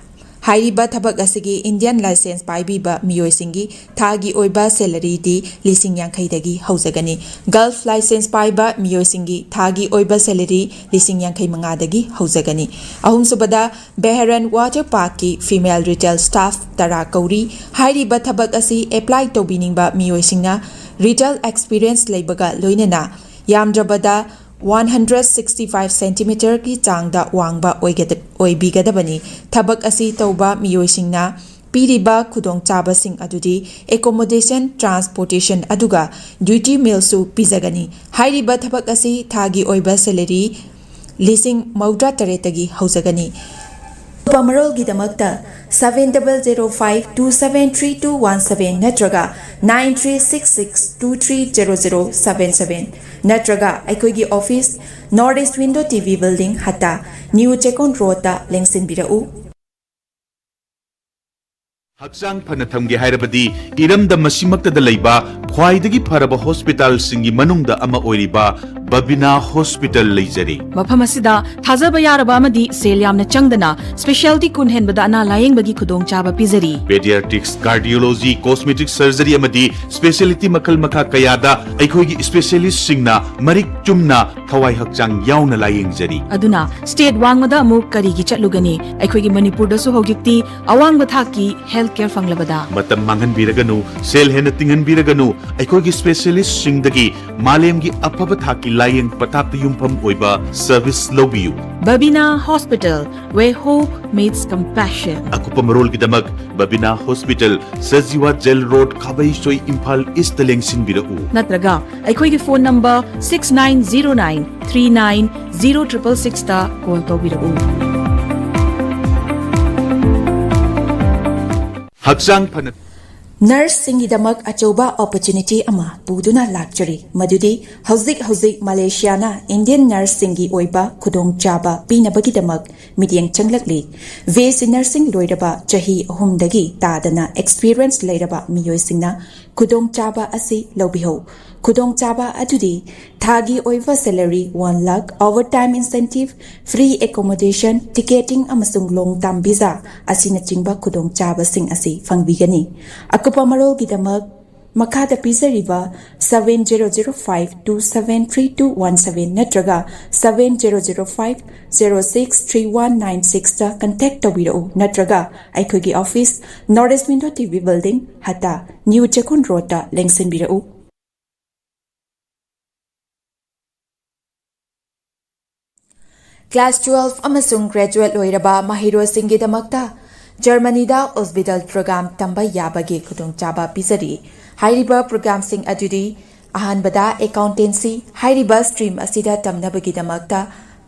ꯍꯥꯏꯔꯤꯕ ꯊꯕꯛ ꯑꯁꯤꯒꯤ Indian license ꯄꯥꯏꯕꯤꯕ ꯃꯤꯑꯣꯏꯁꯤꯡꯒꯤ ꯊꯥꯒꯤ ꯑꯣꯏꯕ salaryꯗꯤ ꯂꯤꯁꯤꯡ ꯌꯥꯡꯈꯩꯗꯒꯤ ꯍꯧꯖꯒꯅꯤ꯫ Gulf license ꯄꯥꯏꯕ ꯃꯤꯑꯣꯏꯁꯤꯡꯒꯤ ꯊꯥꯒꯤ ꯑꯣꯏꯕ salary ꯂꯤꯁꯤꯡ ꯌꯥꯡꯈꯩ ꯃꯉꯥꯗꯒꯤ ꯍꯧꯖꯒꯅꯤ꯫ ꯑꯍꯨꯝꯁꯨꯕꯗ, Bahrain Water Parkꯀꯤ female retail staff ꯇꯔꯥ ꯀꯧꯔꯤ꯫ ꯍꯥꯏꯔꯤꯕ ꯊꯕꯛ ꯑꯁꯤ apply ꯇꯧꯕꯤꯅꯤꯡꯕ ꯃꯤꯑꯣꯏꯁꯤꯡꯅ retail experience ꯂꯩꯕꯒ ꯂꯣꯏꯅꯅ ꯌꯥꯝꯗ꯭ꯔꯕꯗ one hundred sixty five centimeterꯒꯤ ꯆꯥꯡꯗ ꯋꯥꯡꯕ ꯑꯣꯏꯒꯗ-, ꯑꯣꯏꯕꯤꯒꯗꯕꯅꯤ꯫ ꯊꯕꯛ ꯑꯁꯤ ꯇꯧꯕ ꯃꯤꯑꯣꯏꯁꯤꯡꯅ ꯄꯤꯔꯤꯕ ꯈꯨꯗꯣꯡꯆꯥꯕꯁꯤꯡ ꯑꯗꯨꯗꯤ accommodation, transportation ꯑꯗꯨꯒ duty mealꯁꯨ ꯄꯤꯖꯒꯅꯤ꯫ ꯍꯥꯏꯔꯤꯕ ꯊꯕꯛ ꯑꯁꯤ ꯊꯥꯒꯤ ꯑꯣꯏꯕ salary ꯂꯤꯁꯤꯡ ꯃꯧꯗ꯭ꯔꯥ ꯇꯔꯦꯠꯇꯒꯤ ꯍꯧꯖꯒꯅꯤ꯫ ꯑꯀꯨꯞꯄ ꯃꯔꯣꯜꯒꯤꯗꯃꯛꯇ seven double zero five two seven three two one seven ꯅꯠꯇ꯭ꯔꯒ nine three six six two three zero zero seven seven ꯅꯠꯇ꯭ꯔꯒ ꯑꯩꯈꯣꯏꯒꯤ office, North East Window TV Building, ꯍꯠꯇꯥ, New Chekon Roadꯇ ꯂꯦꯡꯁꯤꯟꯕꯤꯔꯛꯎ꯫ ꯍꯛꯆꯥꯡ ꯐꯅ ꯊꯝꯒꯦ ꯍꯥꯏꯔꯕꯗꯤ ꯏꯔꯝꯗꯝ ꯑꯁꯤꯃꯛꯇꯗ ꯂꯩꯕ ꯈ꯭ꯋꯥꯏꯗꯒꯤ ꯐꯔꯕ hospitalꯁꯤꯡꯒꯤ ꯃꯅꯨꯡꯗ ꯑꯃ ꯑꯣꯏꯔꯤꯕ ꯕꯕꯤꯅꯥ Hospital ꯂꯩꯖꯔꯤ꯫ ꯃꯐꯝ ꯑꯁꯤꯗ ꯊꯥꯖꯕ ꯌꯥꯔꯕ ꯑꯃꯗꯤ ꯁꯦꯜ ꯌꯥꯝꯅ ꯆꯪꯗꯅ specialty ꯀꯨꯟ ꯍꯦꯟꯕꯗ ꯑꯅꯥ ꯂꯥꯌꯦꯡꯕꯒꯤ ꯈꯨꯗꯣꯡꯆꯥꯕ ꯄꯤꯖꯔꯤ꯫ Pediatrics, cardiology, cosmetic surgery ꯑꯃꯗꯤ specialty ꯃꯈꯜ ꯃꯈꯥ ꯀꯌꯥꯗ ꯑꯩꯈꯣꯏꯒꯤ specialistꯁꯤꯡꯅ ꯃꯔꯤꯛ ꯆꯨꯝꯅ ꯊꯋꯥꯏ ꯍꯛꯆꯥꯡ ꯌꯥꯎꯅ ꯂꯥꯌꯦꯡꯖꯔꯤ꯫ ꯑꯗꯨꯅ state ꯋꯥꯡꯃꯗ ꯑꯃꯨꯛ ꯀꯔꯤꯒꯤ ꯆꯠꯂꯨꯒꯅꯤ? ꯑꯩꯈꯣꯏꯒꯤ ꯃꯅꯤꯄꯨꯔꯗꯁꯨ ꯍꯧꯖꯤꯛꯇꯤ ꯑꯋꯥꯡꯕ ꯊꯥꯛꯀꯤ health care ꯐꯪꯂꯕꯗ꯫ ꯃꯇꯝ ꯃꯥꯡꯍꯟꯕꯤꯔꯒꯅꯨ, ꯁꯦꯜ ꯍꯦꯟꯅ ꯇꯤꯡꯍꯟꯕꯤꯔꯒꯅꯨ, ꯑꯩꯈꯣꯏꯒꯤ specialistꯁꯤꯡꯗꯒꯤ ꯃꯥꯂꯦꯝꯒꯤ ꯑꯐꯕ ꯊꯥꯛꯀꯤ ꯂꯥꯌꯦꯡ ꯄꯊꯥꯞꯇ ꯌꯨꯝꯐꯝ ꯑꯣꯏꯕ service ꯂꯧꯕꯤꯌꯨ꯫ Babina Hospital, where hope meets compassion. ꯑꯀꯨꯞꯄ ꯃꯔꯣꯜꯒꯤꯗꯃꯛ Babina Hospital, Sajiwa Jail Road, ꯈꯥꯕꯩꯁꯣꯏ, Imphal Eastꯇ ꯂꯦꯡꯁꯤꯟꯕꯤꯔꯛꯎ꯫ ꯅꯠꯇ꯭ꯔꯒ ꯑꯩꯈꯣꯏꯒꯤ phone number six nine zero nine three nine zero triple sixꯇ call ꯇꯧꯕꯤꯔꯛꯎ꯫ ꯍꯛꯆꯥꯡ ꯐꯅ ꯅꯔꯁꯁꯤꯡꯒꯤꯗꯃꯛ ꯑꯆꯧꯕ ꯑꯣꯄꯣꯔꯆꯨꯅꯤꯇꯤ ꯑꯃ ꯄꯨꯗꯨꯅ ꯂꯥꯛꯆꯔꯤ, ꯃꯗꯨꯗꯤ ꯍꯧꯖꯤꯛ ꯍꯧꯖꯤꯛ ꯃꯂꯦꯁꯤꯌꯥꯅ ꯏꯟꯗꯤꯌꯟ ꯅꯔꯁꯁꯤꯡꯒꯤ ꯑꯣꯏꯕ ꯈꯨꯗꯣꯡꯆꯥꯕ ꯄꯤꯅꯕꯒꯤꯗꯃꯛ ꯃꯤꯠꯌꯦꯡ ꯆꯪꯂꯛꯂꯤ꯫ ꯕꯤ ꯑꯦꯁ ꯁꯤ ꯅꯔꯁꯤꯡ ꯂꯣꯏꯔꯕ ꯆꯍꯤ ꯑꯍꯨꯝꯗꯒꯤ ꯇꯥꯗꯅ ꯑꯦꯛꯁꯄꯤꯔꯤꯌꯦꯟꯁ ꯂꯩꯔꯕ ꯃꯤꯑꯣꯏꯁꯤꯡꯅ ꯈꯨꯗꯣꯡꯆꯥꯕ ꯑꯁꯤ ꯂꯧꯕꯤꯍꯧ꯫ ꯈꯨꯗꯣꯡꯆꯥꯕ ꯑꯗꯨꯗꯤ ꯊꯥꯒꯤ ꯑꯣꯏꯕ salary one lakh, overtime incentive, free accommodation, ticketing ꯑꯃꯁꯨꯡ ꯂꯣꯡ ꯇꯥꯝ ꯚꯤꯖꯥ ꯑꯁꯤꯅꯆꯤꯡꯕ ꯈꯨꯗꯣꯡꯆꯥꯕꯁꯤꯡ ꯑꯁꯤ ꯐꯪꯕꯤꯒꯅꯤ꯫ ꯑꯀꯨꯞꯄ ꯃꯔꯣꯜꯒꯤꯗꯃꯛ ꯃꯈꯥꯗ ꯄꯤꯖꯔꯤꯕ seven zero zero five two seven three two one seven ꯅꯠꯇ꯭ꯔꯒ seven zero zero five zero six three one nine sixꯇ ꯀꯟꯇꯦꯛ ꯇꯧꯕꯤꯔꯛꯎ, ꯅꯠꯇ꯭ꯔꯒ ꯑꯩꯈꯣꯏꯒꯤ office, North East Window T V building, Hatta, new Checkon ꯔꯣꯗꯇ ꯂꯦꯡꯁꯤꯟꯕꯤꯔꯛꯎ꯫ ꯀ꯭ꯂꯥꯁ ꯇꯨꯋꯦꯜꯐ ꯑꯃꯁꯨꯡ ꯒ꯭ꯔꯦꯖꯨꯋꯦꯠ ꯂꯣꯏꯔꯕ ꯃꯍꯩꯔꯣꯏꯁꯤꯡꯒꯤꯗꯃꯛꯇ ꯖꯔꯃꯅꯤꯗ ꯑꯣꯁꯕꯤꯗꯜ ꯄ꯭ꯔꯣꯒ꯭ꯔꯥꯝ ꯇꯝꯕ ꯌꯥꯕꯒꯤ ꯈꯨꯗꯣꯡꯆꯥꯕ ꯄꯤꯖꯔꯤ꯫ ꯍꯥꯏꯔꯤꯕ ꯄ꯭ꯔꯣꯒ꯭ꯔꯥꯝꯁꯤꯡ ꯑꯗꯨꯗꯤ: ꯑꯍꯥꯟꯕꯗ, ꯑꯦꯀꯥꯎꯟꯇꯦꯟꯁꯤ꯫ ꯍꯥꯏꯔꯤꯕ ꯁ꯭ꯇ꯭ꯔꯤꯝ ꯑꯁꯤꯗ ꯇꯝꯅꯕꯒꯤꯗꯃꯛꯇ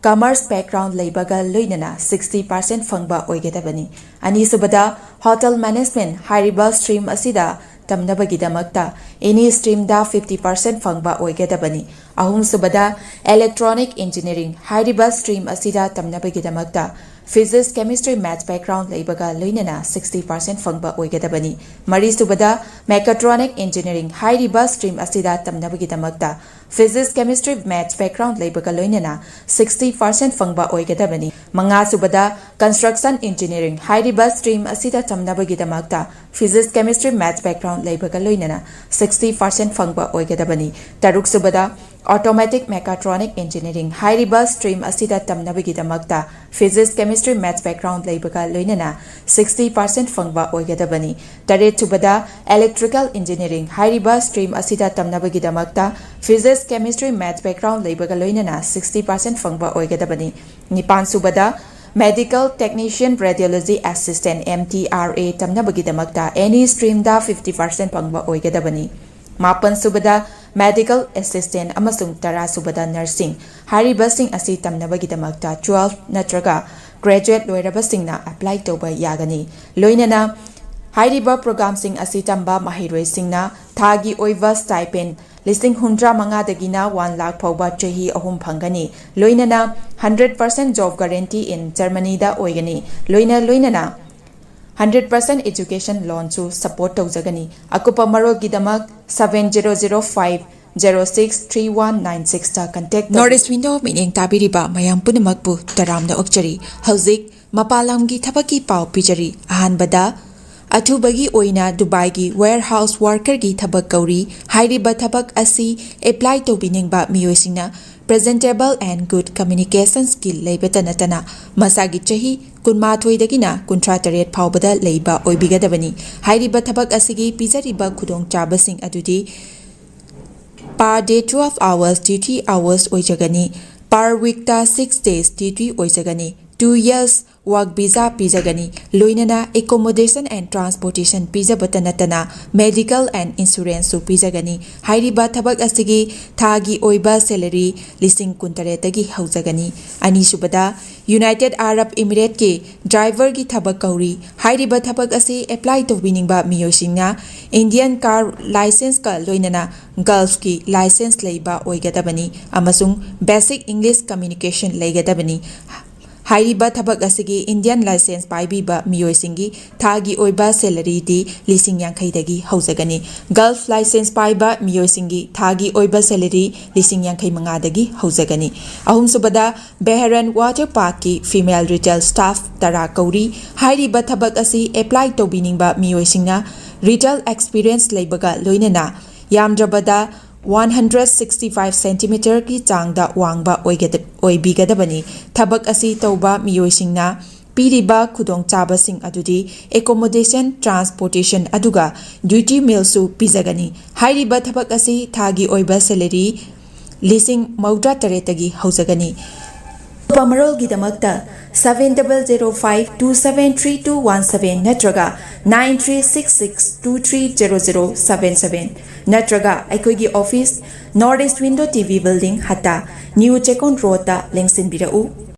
ꯀꯃꯔꯁ ꯕꯦꯛꯒ꯭ꯔꯥꯎꯟ ꯂꯩꯕꯒ ꯂꯣꯏꯅꯅ ꯁꯤꯛꯁꯇꯤ ꯄꯥꯔꯁꯦꯟ ꯐꯪꯕ ꯑꯣꯏꯒꯗꯕꯅꯤ꯫ ꯑꯅꯤꯁꯨꯕꯗ, ꯍꯣꯇꯦꯜ ꯃꯦꯅꯦꯖꯃꯦꯟ꯫ ꯍꯥꯏꯔꯤꯕ ꯁ꯭ꯇ꯭ꯔꯤꯝ ꯑꯁꯤꯗ ꯇꯝꯅꯕꯒꯤꯗꯃꯛꯇ ꯑꯦꯅꯤ ꯁ꯭ꯇ꯭ꯔꯤꯝꯗ ꯐꯤꯐꯇꯤ ꯄꯥꯔꯁꯦꯟ ꯐꯪꯕ ꯑꯣꯏꯒꯗꯕꯅꯤ꯫ ꯑꯍꯨꯝꯁꯨꯕꯗ, ꯏꯂꯦꯛꯇ꯭ꯔꯣꯅꯤꯛ ꯏꯟꯖꯤꯅꯤꯌꯥꯔꯤꯡ꯫ ꯍꯥꯏꯔꯤꯕ ꯁ꯭ꯇ꯭ꯔꯤꯝ ꯑꯁꯤꯗ ꯇꯝꯅꯕꯒꯤꯗꯃꯛꯇ ꯐꯤꯖꯤꯛꯁ, ꯀꯦꯃꯤꯁꯇ꯭ꯔꯤ, ꯃꯦꯊꯁ ꯕꯦꯛꯒ꯭ꯔꯥꯎꯟ ꯂꯩꯕꯒ ꯂꯣꯏꯅꯅ ꯁꯤꯛꯁꯇꯤ ꯄꯥꯔꯁꯦꯟ ꯐꯪꯕ ꯑꯣꯏꯒꯗꯕꯅꯤ꯫ ꯃꯔꯤꯁꯨꯕꯗ, ꯃꯦꯀꯥꯇ꯭ꯔꯣꯅꯤꯛ ꯏꯟꯖꯤꯅꯤꯌꯥꯔꯤꯡ꯫ ꯍꯥꯏꯔꯤꯕ ꯁ꯭ꯇ꯭ꯔꯤꯝ ꯑꯁꯤꯗ ꯇꯝꯅꯕꯒꯤꯗꯃꯛꯇ ꯐꯤꯖꯤꯛꯁ, ꯀꯦꯃꯤꯁꯇ꯭ꯔꯤ, ꯃꯦꯊꯁ ꯕꯦꯛꯒ꯭ꯔꯥꯎꯟ ꯂꯩꯕꯒ ꯂꯣꯏꯅꯅ ꯁꯤꯛꯁꯇꯤ ꯄꯥꯔꯁꯦꯟ ꯐꯪꯕ ꯑꯣꯏꯒꯗꯕꯅꯤ꯫ ꯃꯉꯥꯁꯨꯕꯗ, ꯀꯟꯁꯇ꯭ꯔꯛꯁꯟ ꯏꯟꯖꯤꯅꯤꯌꯥꯔꯤꯡ꯫ ꯍꯥꯏꯔꯤꯕ ꯁ꯭ꯇ꯭ꯔꯤꯝ ꯑꯁꯤꯗ ꯇꯝꯅꯕꯒꯤꯗꯃꯛꯇ ꯐꯤꯖꯤꯛꯁ, ꯀꯦꯃꯤꯁꯇ꯭ꯔꯤ, ꯃꯦꯊꯁ ꯕꯦꯛꯒ꯭ꯔꯥꯎꯟ ꯂꯩꯕꯒ ꯂꯣꯏꯅꯅ ꯁꯤꯛꯁꯇꯤ ꯄꯥꯔꯁꯦꯟ ꯐꯪꯕ ꯑꯣꯏꯒꯗꯕꯅꯤ꯫ ꯇꯔꯨꯛꯁꯨꯕꯗ, ꯑꯣꯇꯣꯃꯦꯇꯤꯛ ꯃꯦꯀꯥꯇ꯭ꯔꯣꯅꯤꯛ ꯏꯟꯖꯤꯅꯤꯌꯥꯔꯤꯡ꯫ ꯍꯥꯏꯔꯤꯕ ꯁ꯭ꯇ꯭ꯔꯤꯝ ꯑꯁꯤꯗ ꯇꯝꯅꯕꯒꯤꯗꯃꯛꯇ ꯐꯤꯖꯤꯛꯁ, ꯀꯦꯃꯤꯁꯇ꯭ꯔꯤ, ꯃꯦꯊꯁ ꯕꯦꯛꯒ꯭ꯔꯥꯎꯟ ꯂꯩꯕꯒ ꯂꯣꯏꯅꯅ ꯁꯤꯛꯁꯇꯤ ꯄꯥꯔꯁꯦꯟ ꯐꯪꯕ ꯑꯣꯏꯒꯗꯕꯅꯤ꯫ ꯇꯔꯦꯠꯁꯨꯕꯗ, ꯏꯂꯦꯛꯇ꯭ꯔꯤꯀꯦꯜ ꯏꯟꯖꯤꯅꯤꯌꯥꯔꯤꯡ꯫ ꯍꯥꯏꯔꯤꯕ ꯁ꯭ꯇ꯭ꯔꯤꯝ ꯑꯁꯤꯗ ꯇꯝꯅꯕꯒꯤꯗꯃꯛꯇ ꯐꯤꯖꯤꯛꯁ, ꯀꯦꯃꯤꯁꯇ꯭ꯔꯤ, ꯃꯦꯊꯁ ꯕꯦꯛꯒ꯭ꯔꯥꯎꯟ ꯂꯩꯕꯒ ꯂꯣꯏꯅꯅ ꯁꯤꯛꯁꯇꯤ ꯄꯥꯔꯁꯦꯟ ꯐꯪꯕ ꯑꯣꯏꯒꯗꯕꯅꯤ꯫ ꯅꯤꯄꯥꯟꯁꯨꯕꯗ, medical technician, radiology assistant, M T R A, ꯇꯝꯅꯕꯒꯤꯗꯃꯛꯇ ꯑꯦꯅꯤ ꯁ꯭ꯇ꯭ꯔꯤꯝꯗ ꯐꯤꯐꯇꯤ ꯄꯥꯔꯁꯦꯟ ꯐꯪꯕ ꯑꯣꯏꯒꯗꯕꯅꯤ꯫ ꯃꯥꯄꯟꯁꯨꯕꯗ, ꯃꯦꯗꯤꯀꯦꯜ ꯑꯦꯁꯤꯁꯇꯦꯟ ꯑꯃꯁꯨꯡ ꯇꯔꯥꯁꯨꯕꯗ, ꯅꯔꯁꯤꯡ꯫ ꯍꯥꯏꯔꯤꯕꯁꯤꯡ ꯑꯁꯤ ꯇꯝꯅꯕꯒꯤꯗꯃꯛꯇ ꯇꯨꯋꯦꯜꯐ ꯅꯠꯇ꯭ꯔꯒ ꯒ꯭ꯔꯦꯖꯨꯋꯦꯠ ꯂꯣꯏꯔꯕꯁꯤꯡꯅ ꯑꯦꯄ꯭ꯂꯥꯏ ꯇꯧꯕ ꯌꯥꯒꯅꯤ꯫ ꯂꯣꯏꯅꯅ ꯍꯥꯏꯔꯤꯕ ꯄ꯭ꯔꯣꯒ꯭ꯔꯥꯝꯁꯤꯡ ꯑꯁꯤ ꯇꯝꯕ ꯃꯍꯩꯔꯣꯏꯁꯤꯡꯅ ꯊꯥꯒꯤ ꯑꯣꯏꯕ ꯁ꯭ꯇꯥꯏꯄꯦꯟ ꯂꯤꯁꯤꯡ ꯍꯨꯝꯗ꯭ꯔꯥ ꯃꯉꯥꯗꯒꯤꯅ ꯋꯥꯟ ꯂꯥꯈ ꯐꯥꯎꯕ ꯆꯍꯤ ꯑꯍꯨꯝ ꯐꯪꯒꯅꯤ꯫ ꯂꯣꯏꯅꯅ hundred percent job guarantee in ꯖꯔꯃꯅꯤꯗ ꯑꯣꯏꯒꯅꯤ꯫ ꯂꯣꯏꯅ ꯂꯣꯏꯅꯅ ꯍꯟꯗ꯭ꯔꯦꯠ ꯄꯥꯔꯁꯦꯟ ꯑꯦꯖꯨꯀꯦꯁꯟ ꯂꯣꯟꯁꯨ ꯁꯄꯣꯔꯠ ꯇꯧꯖꯒꯅꯤ꯫ ꯑꯀꯨꯞꯄ ꯃꯔꯣꯜꯒꯤꯗꯃꯛ seven zero zero five zero six three one nine ꯁꯤꯛꯁꯇ ꯀꯟꯇꯦꯛ ꯇꯧꯕꯤꯌꯨ꯫ ꯅꯣꯔꯠ ꯏꯁ ꯋꯤꯟꯗꯣ ꯃꯤꯠꯌꯦꯡ ꯇꯥꯕꯤꯔꯤꯕ ꯃꯌꯥꯝ ꯄꯨꯝꯅꯃꯛꯄꯨ ꯇꯔꯥꯝꯅ ꯑꯣꯛꯆꯔꯤ꯫ ꯍꯧꯖꯤꯛ ꯃꯄꯥꯟ ꯂꯝꯒꯤ ꯊꯕꯛꯀꯤ ꯄꯥꯎ ꯄꯤꯖꯔꯤ꯫ ꯑꯍꯥꯟꯕꯗ, ꯑꯊꯨꯕꯒꯤ ꯑꯣꯏꯅ ꯗꯨꯕꯥꯏꯒꯤ ꯋꯦꯌꯔꯍꯥꯎꯁ ꯋꯥꯔꯀꯔꯒꯤ ꯊꯕꯛ ꯀꯧꯔꯤ꯫ ꯍꯥꯏꯔꯤꯕ ꯊꯕꯛ ꯑꯁꯤ ꯑꯦꯄ꯭ꯂꯥꯏ ꯇꯧꯕꯤꯅꯤꯡꯕ ꯃꯤꯑꯣꯏꯁꯤꯡꯅ presentable and good communication skill ꯂꯩꯕꯇ ꯅꯠꯇꯅ ꯃꯁꯥꯒꯤ ꯆꯍꯤ ꯀꯨꯟꯃꯥꯊꯣꯏꯗꯒꯤꯅ ꯀꯨꯟꯊ꯭ꯔꯥ ꯇꯔꯦꯠ ꯐꯥꯎꯕꯗ ꯂꯩꯕ ꯑꯣꯏꯕꯤꯒꯗꯕꯅꯤ꯫ ꯍꯥꯏꯔꯤꯕ ꯊꯕꯛ ꯑꯁꯤꯒꯤ ꯄꯤꯖꯔꯤꯕ ꯈꯨꯗꯣꯡꯆꯥꯕꯁꯤꯡ ꯑꯗꯨꯗꯤ per day twelve hours duty hours ꯑꯣꯏꯖꯒꯅꯤ꯫ Per weekꯇ six days duty ꯑꯣꯏꯖꯒꯅꯤ꯫ Two years work visa ꯄꯤꯖꯒꯅꯤ꯫ ꯂꯣꯏꯅꯅ accommodation and transportation ꯄꯤꯖꯕꯇ ꯅꯠꯇꯅ medical and insuranceꯁꯨ ꯄꯤꯖꯒꯅꯤ꯫ ꯍꯥꯏꯔꯤꯕ ꯊꯕꯛ ꯑꯁꯤꯒꯤ ꯊꯥꯒꯤ ꯑꯣꯏꯕ salary ꯂꯤꯁꯤꯡ ꯀꯨꯟꯇꯔꯦꯠꯇꯒꯤ ꯍꯧꯖꯒꯅꯤ꯫ ꯑꯅꯤꯁꯨꯕꯗ, ꯌꯨꯅꯥꯏꯇꯦꯗ ꯑꯔꯕ ꯏꯃꯤꯔꯦꯠꯀꯤ ꯗ꯭ꯔꯥꯏꯚꯔꯒꯤ ꯊꯕꯛ ꯀꯧꯔꯤ꯫ ꯍꯥꯏꯔꯤꯕ ꯊꯕꯛ ꯑꯁꯤ ꯑꯦꯄ꯭ꯂꯥꯏ ꯇꯧꯕꯤꯅꯤꯡꯕ ꯃꯤꯑꯣꯏꯁꯤꯡꯅ ꯏꯟꯗꯤꯌꯟ ꯀꯥꯔ ꯂꯥꯏꯁꯦꯟꯁꯀ ꯂꯣꯏꯅꯅ ꯒꯜꯐꯀꯤ ꯂꯥꯏꯁꯦꯟꯁ ꯂꯩꯕ ꯑꯣꯏꯒꯗꯕꯅꯤ ꯑꯃꯁꯨꯡ basic English communication ꯂꯩꯒꯗꯕꯅꯤ꯫ ꯍꯥꯏꯔꯤꯕ ꯊꯕꯛ ꯑꯁꯤꯒꯤ ꯏꯟꯗꯤꯌꯟ ꯂꯥꯏꯁꯦꯟꯁ ꯄꯥꯏꯕꯤꯕ ꯃꯤꯑꯣꯏꯁꯤꯡꯒꯤ ꯊꯥꯒꯤ ꯑꯣꯏꯕ salaryꯗꯤ ꯂꯤꯁꯤꯡ ꯌꯥꯡꯈꯩꯗꯒꯤ ꯍꯧꯖꯒꯅꯤ꯫ ꯒꯜꯐ ꯂꯥꯏꯁꯦꯟꯁ ꯄꯥꯏꯕ ꯃꯤꯑꯣꯏꯁꯤꯡꯒꯤ ꯊꯥꯒꯤ ꯑꯣꯏꯕ salary ꯂꯤꯁꯤꯡ ꯌꯥꯡꯈꯩ ꯃꯉꯥꯗꯒꯤ ꯍꯧꯖꯒꯅꯤ꯫ ꯑꯍꯨꯝꯁꯨꯕꯗ, ꯕꯦꯍꯔꯟ ꯋꯥꯇꯔ ꯄꯥꯔꯛꯀꯤ female retail staff ꯇꯔꯥ ꯀꯧꯔꯤ꯫ ꯍꯥꯏꯔꯤꯕ ꯊꯕꯛ ꯑꯁꯤ ꯑꯦꯄ꯭ꯂꯥꯏ ꯇꯧꯕꯤꯅꯤꯡꯕ ꯃꯤꯑꯣꯏꯁꯤꯡꯅ retail experience ꯂꯩꯕꯒ ꯂꯣꯏꯅꯅ ꯌꯥꯝꯗ꯭ꯔꯕꯗ ꯋꯥꯟ ꯍꯟꯗ꯭ꯔꯦꯠ ꯁꯤꯛꯁꯇꯤ ꯐꯥꯏꯚ ꯁꯦꯟꯇꯤꯃꯤꯇꯔꯒꯤ ꯆꯥꯡꯗ ꯋꯥꯡꯕ ꯑꯣꯏꯒꯗ-, ꯑꯣꯏꯕꯤꯒꯗꯕꯅꯤ꯫ ꯊꯕꯛ ꯑꯁꯤ ꯇꯧꯕ ꯃꯤꯑꯣꯏꯁꯤꯡꯅ ꯄꯤꯔꯤꯕ ꯈꯨꯗꯣꯡꯆꯥꯕꯁꯤꯡ ꯑꯗꯨꯗꯤ accommodation, transportation ꯑꯗꯨꯒ duty mealꯁꯨ ꯄꯤꯖꯒꯅꯤ꯫ ꯍꯥꯏꯔꯤꯕ ꯊꯕꯛ ꯑꯁꯤ ꯊꯥꯒꯤ ꯑꯣꯏꯕ salary ꯂꯤꯁꯤꯡ ꯃꯧꯗ꯭ꯔꯥ ꯇꯔꯦꯠꯇꯒꯤ ꯍꯧꯖꯒꯅꯤ꯫ ꯑꯀꯨꯞꯄ ꯃꯔꯣꯜꯒꯤꯗꯃꯛꯇ seven double zero five two seven three two one seven ꯅꯠꯇ꯭ꯔꯒ nine three six six two three zero zero seven seven ꯅꯠꯇ꯭ꯔꯒ ꯑꯩꯈꯣꯏꯒꯤ office, North East Window T V Building, ꯍꯠꯇꯥ, New ꯆꯦꯛꯀꯣꯟ ꯔꯣꯗꯇ ꯂꯦꯡꯁꯤꯟꯕꯤꯔꯛꯎ꯫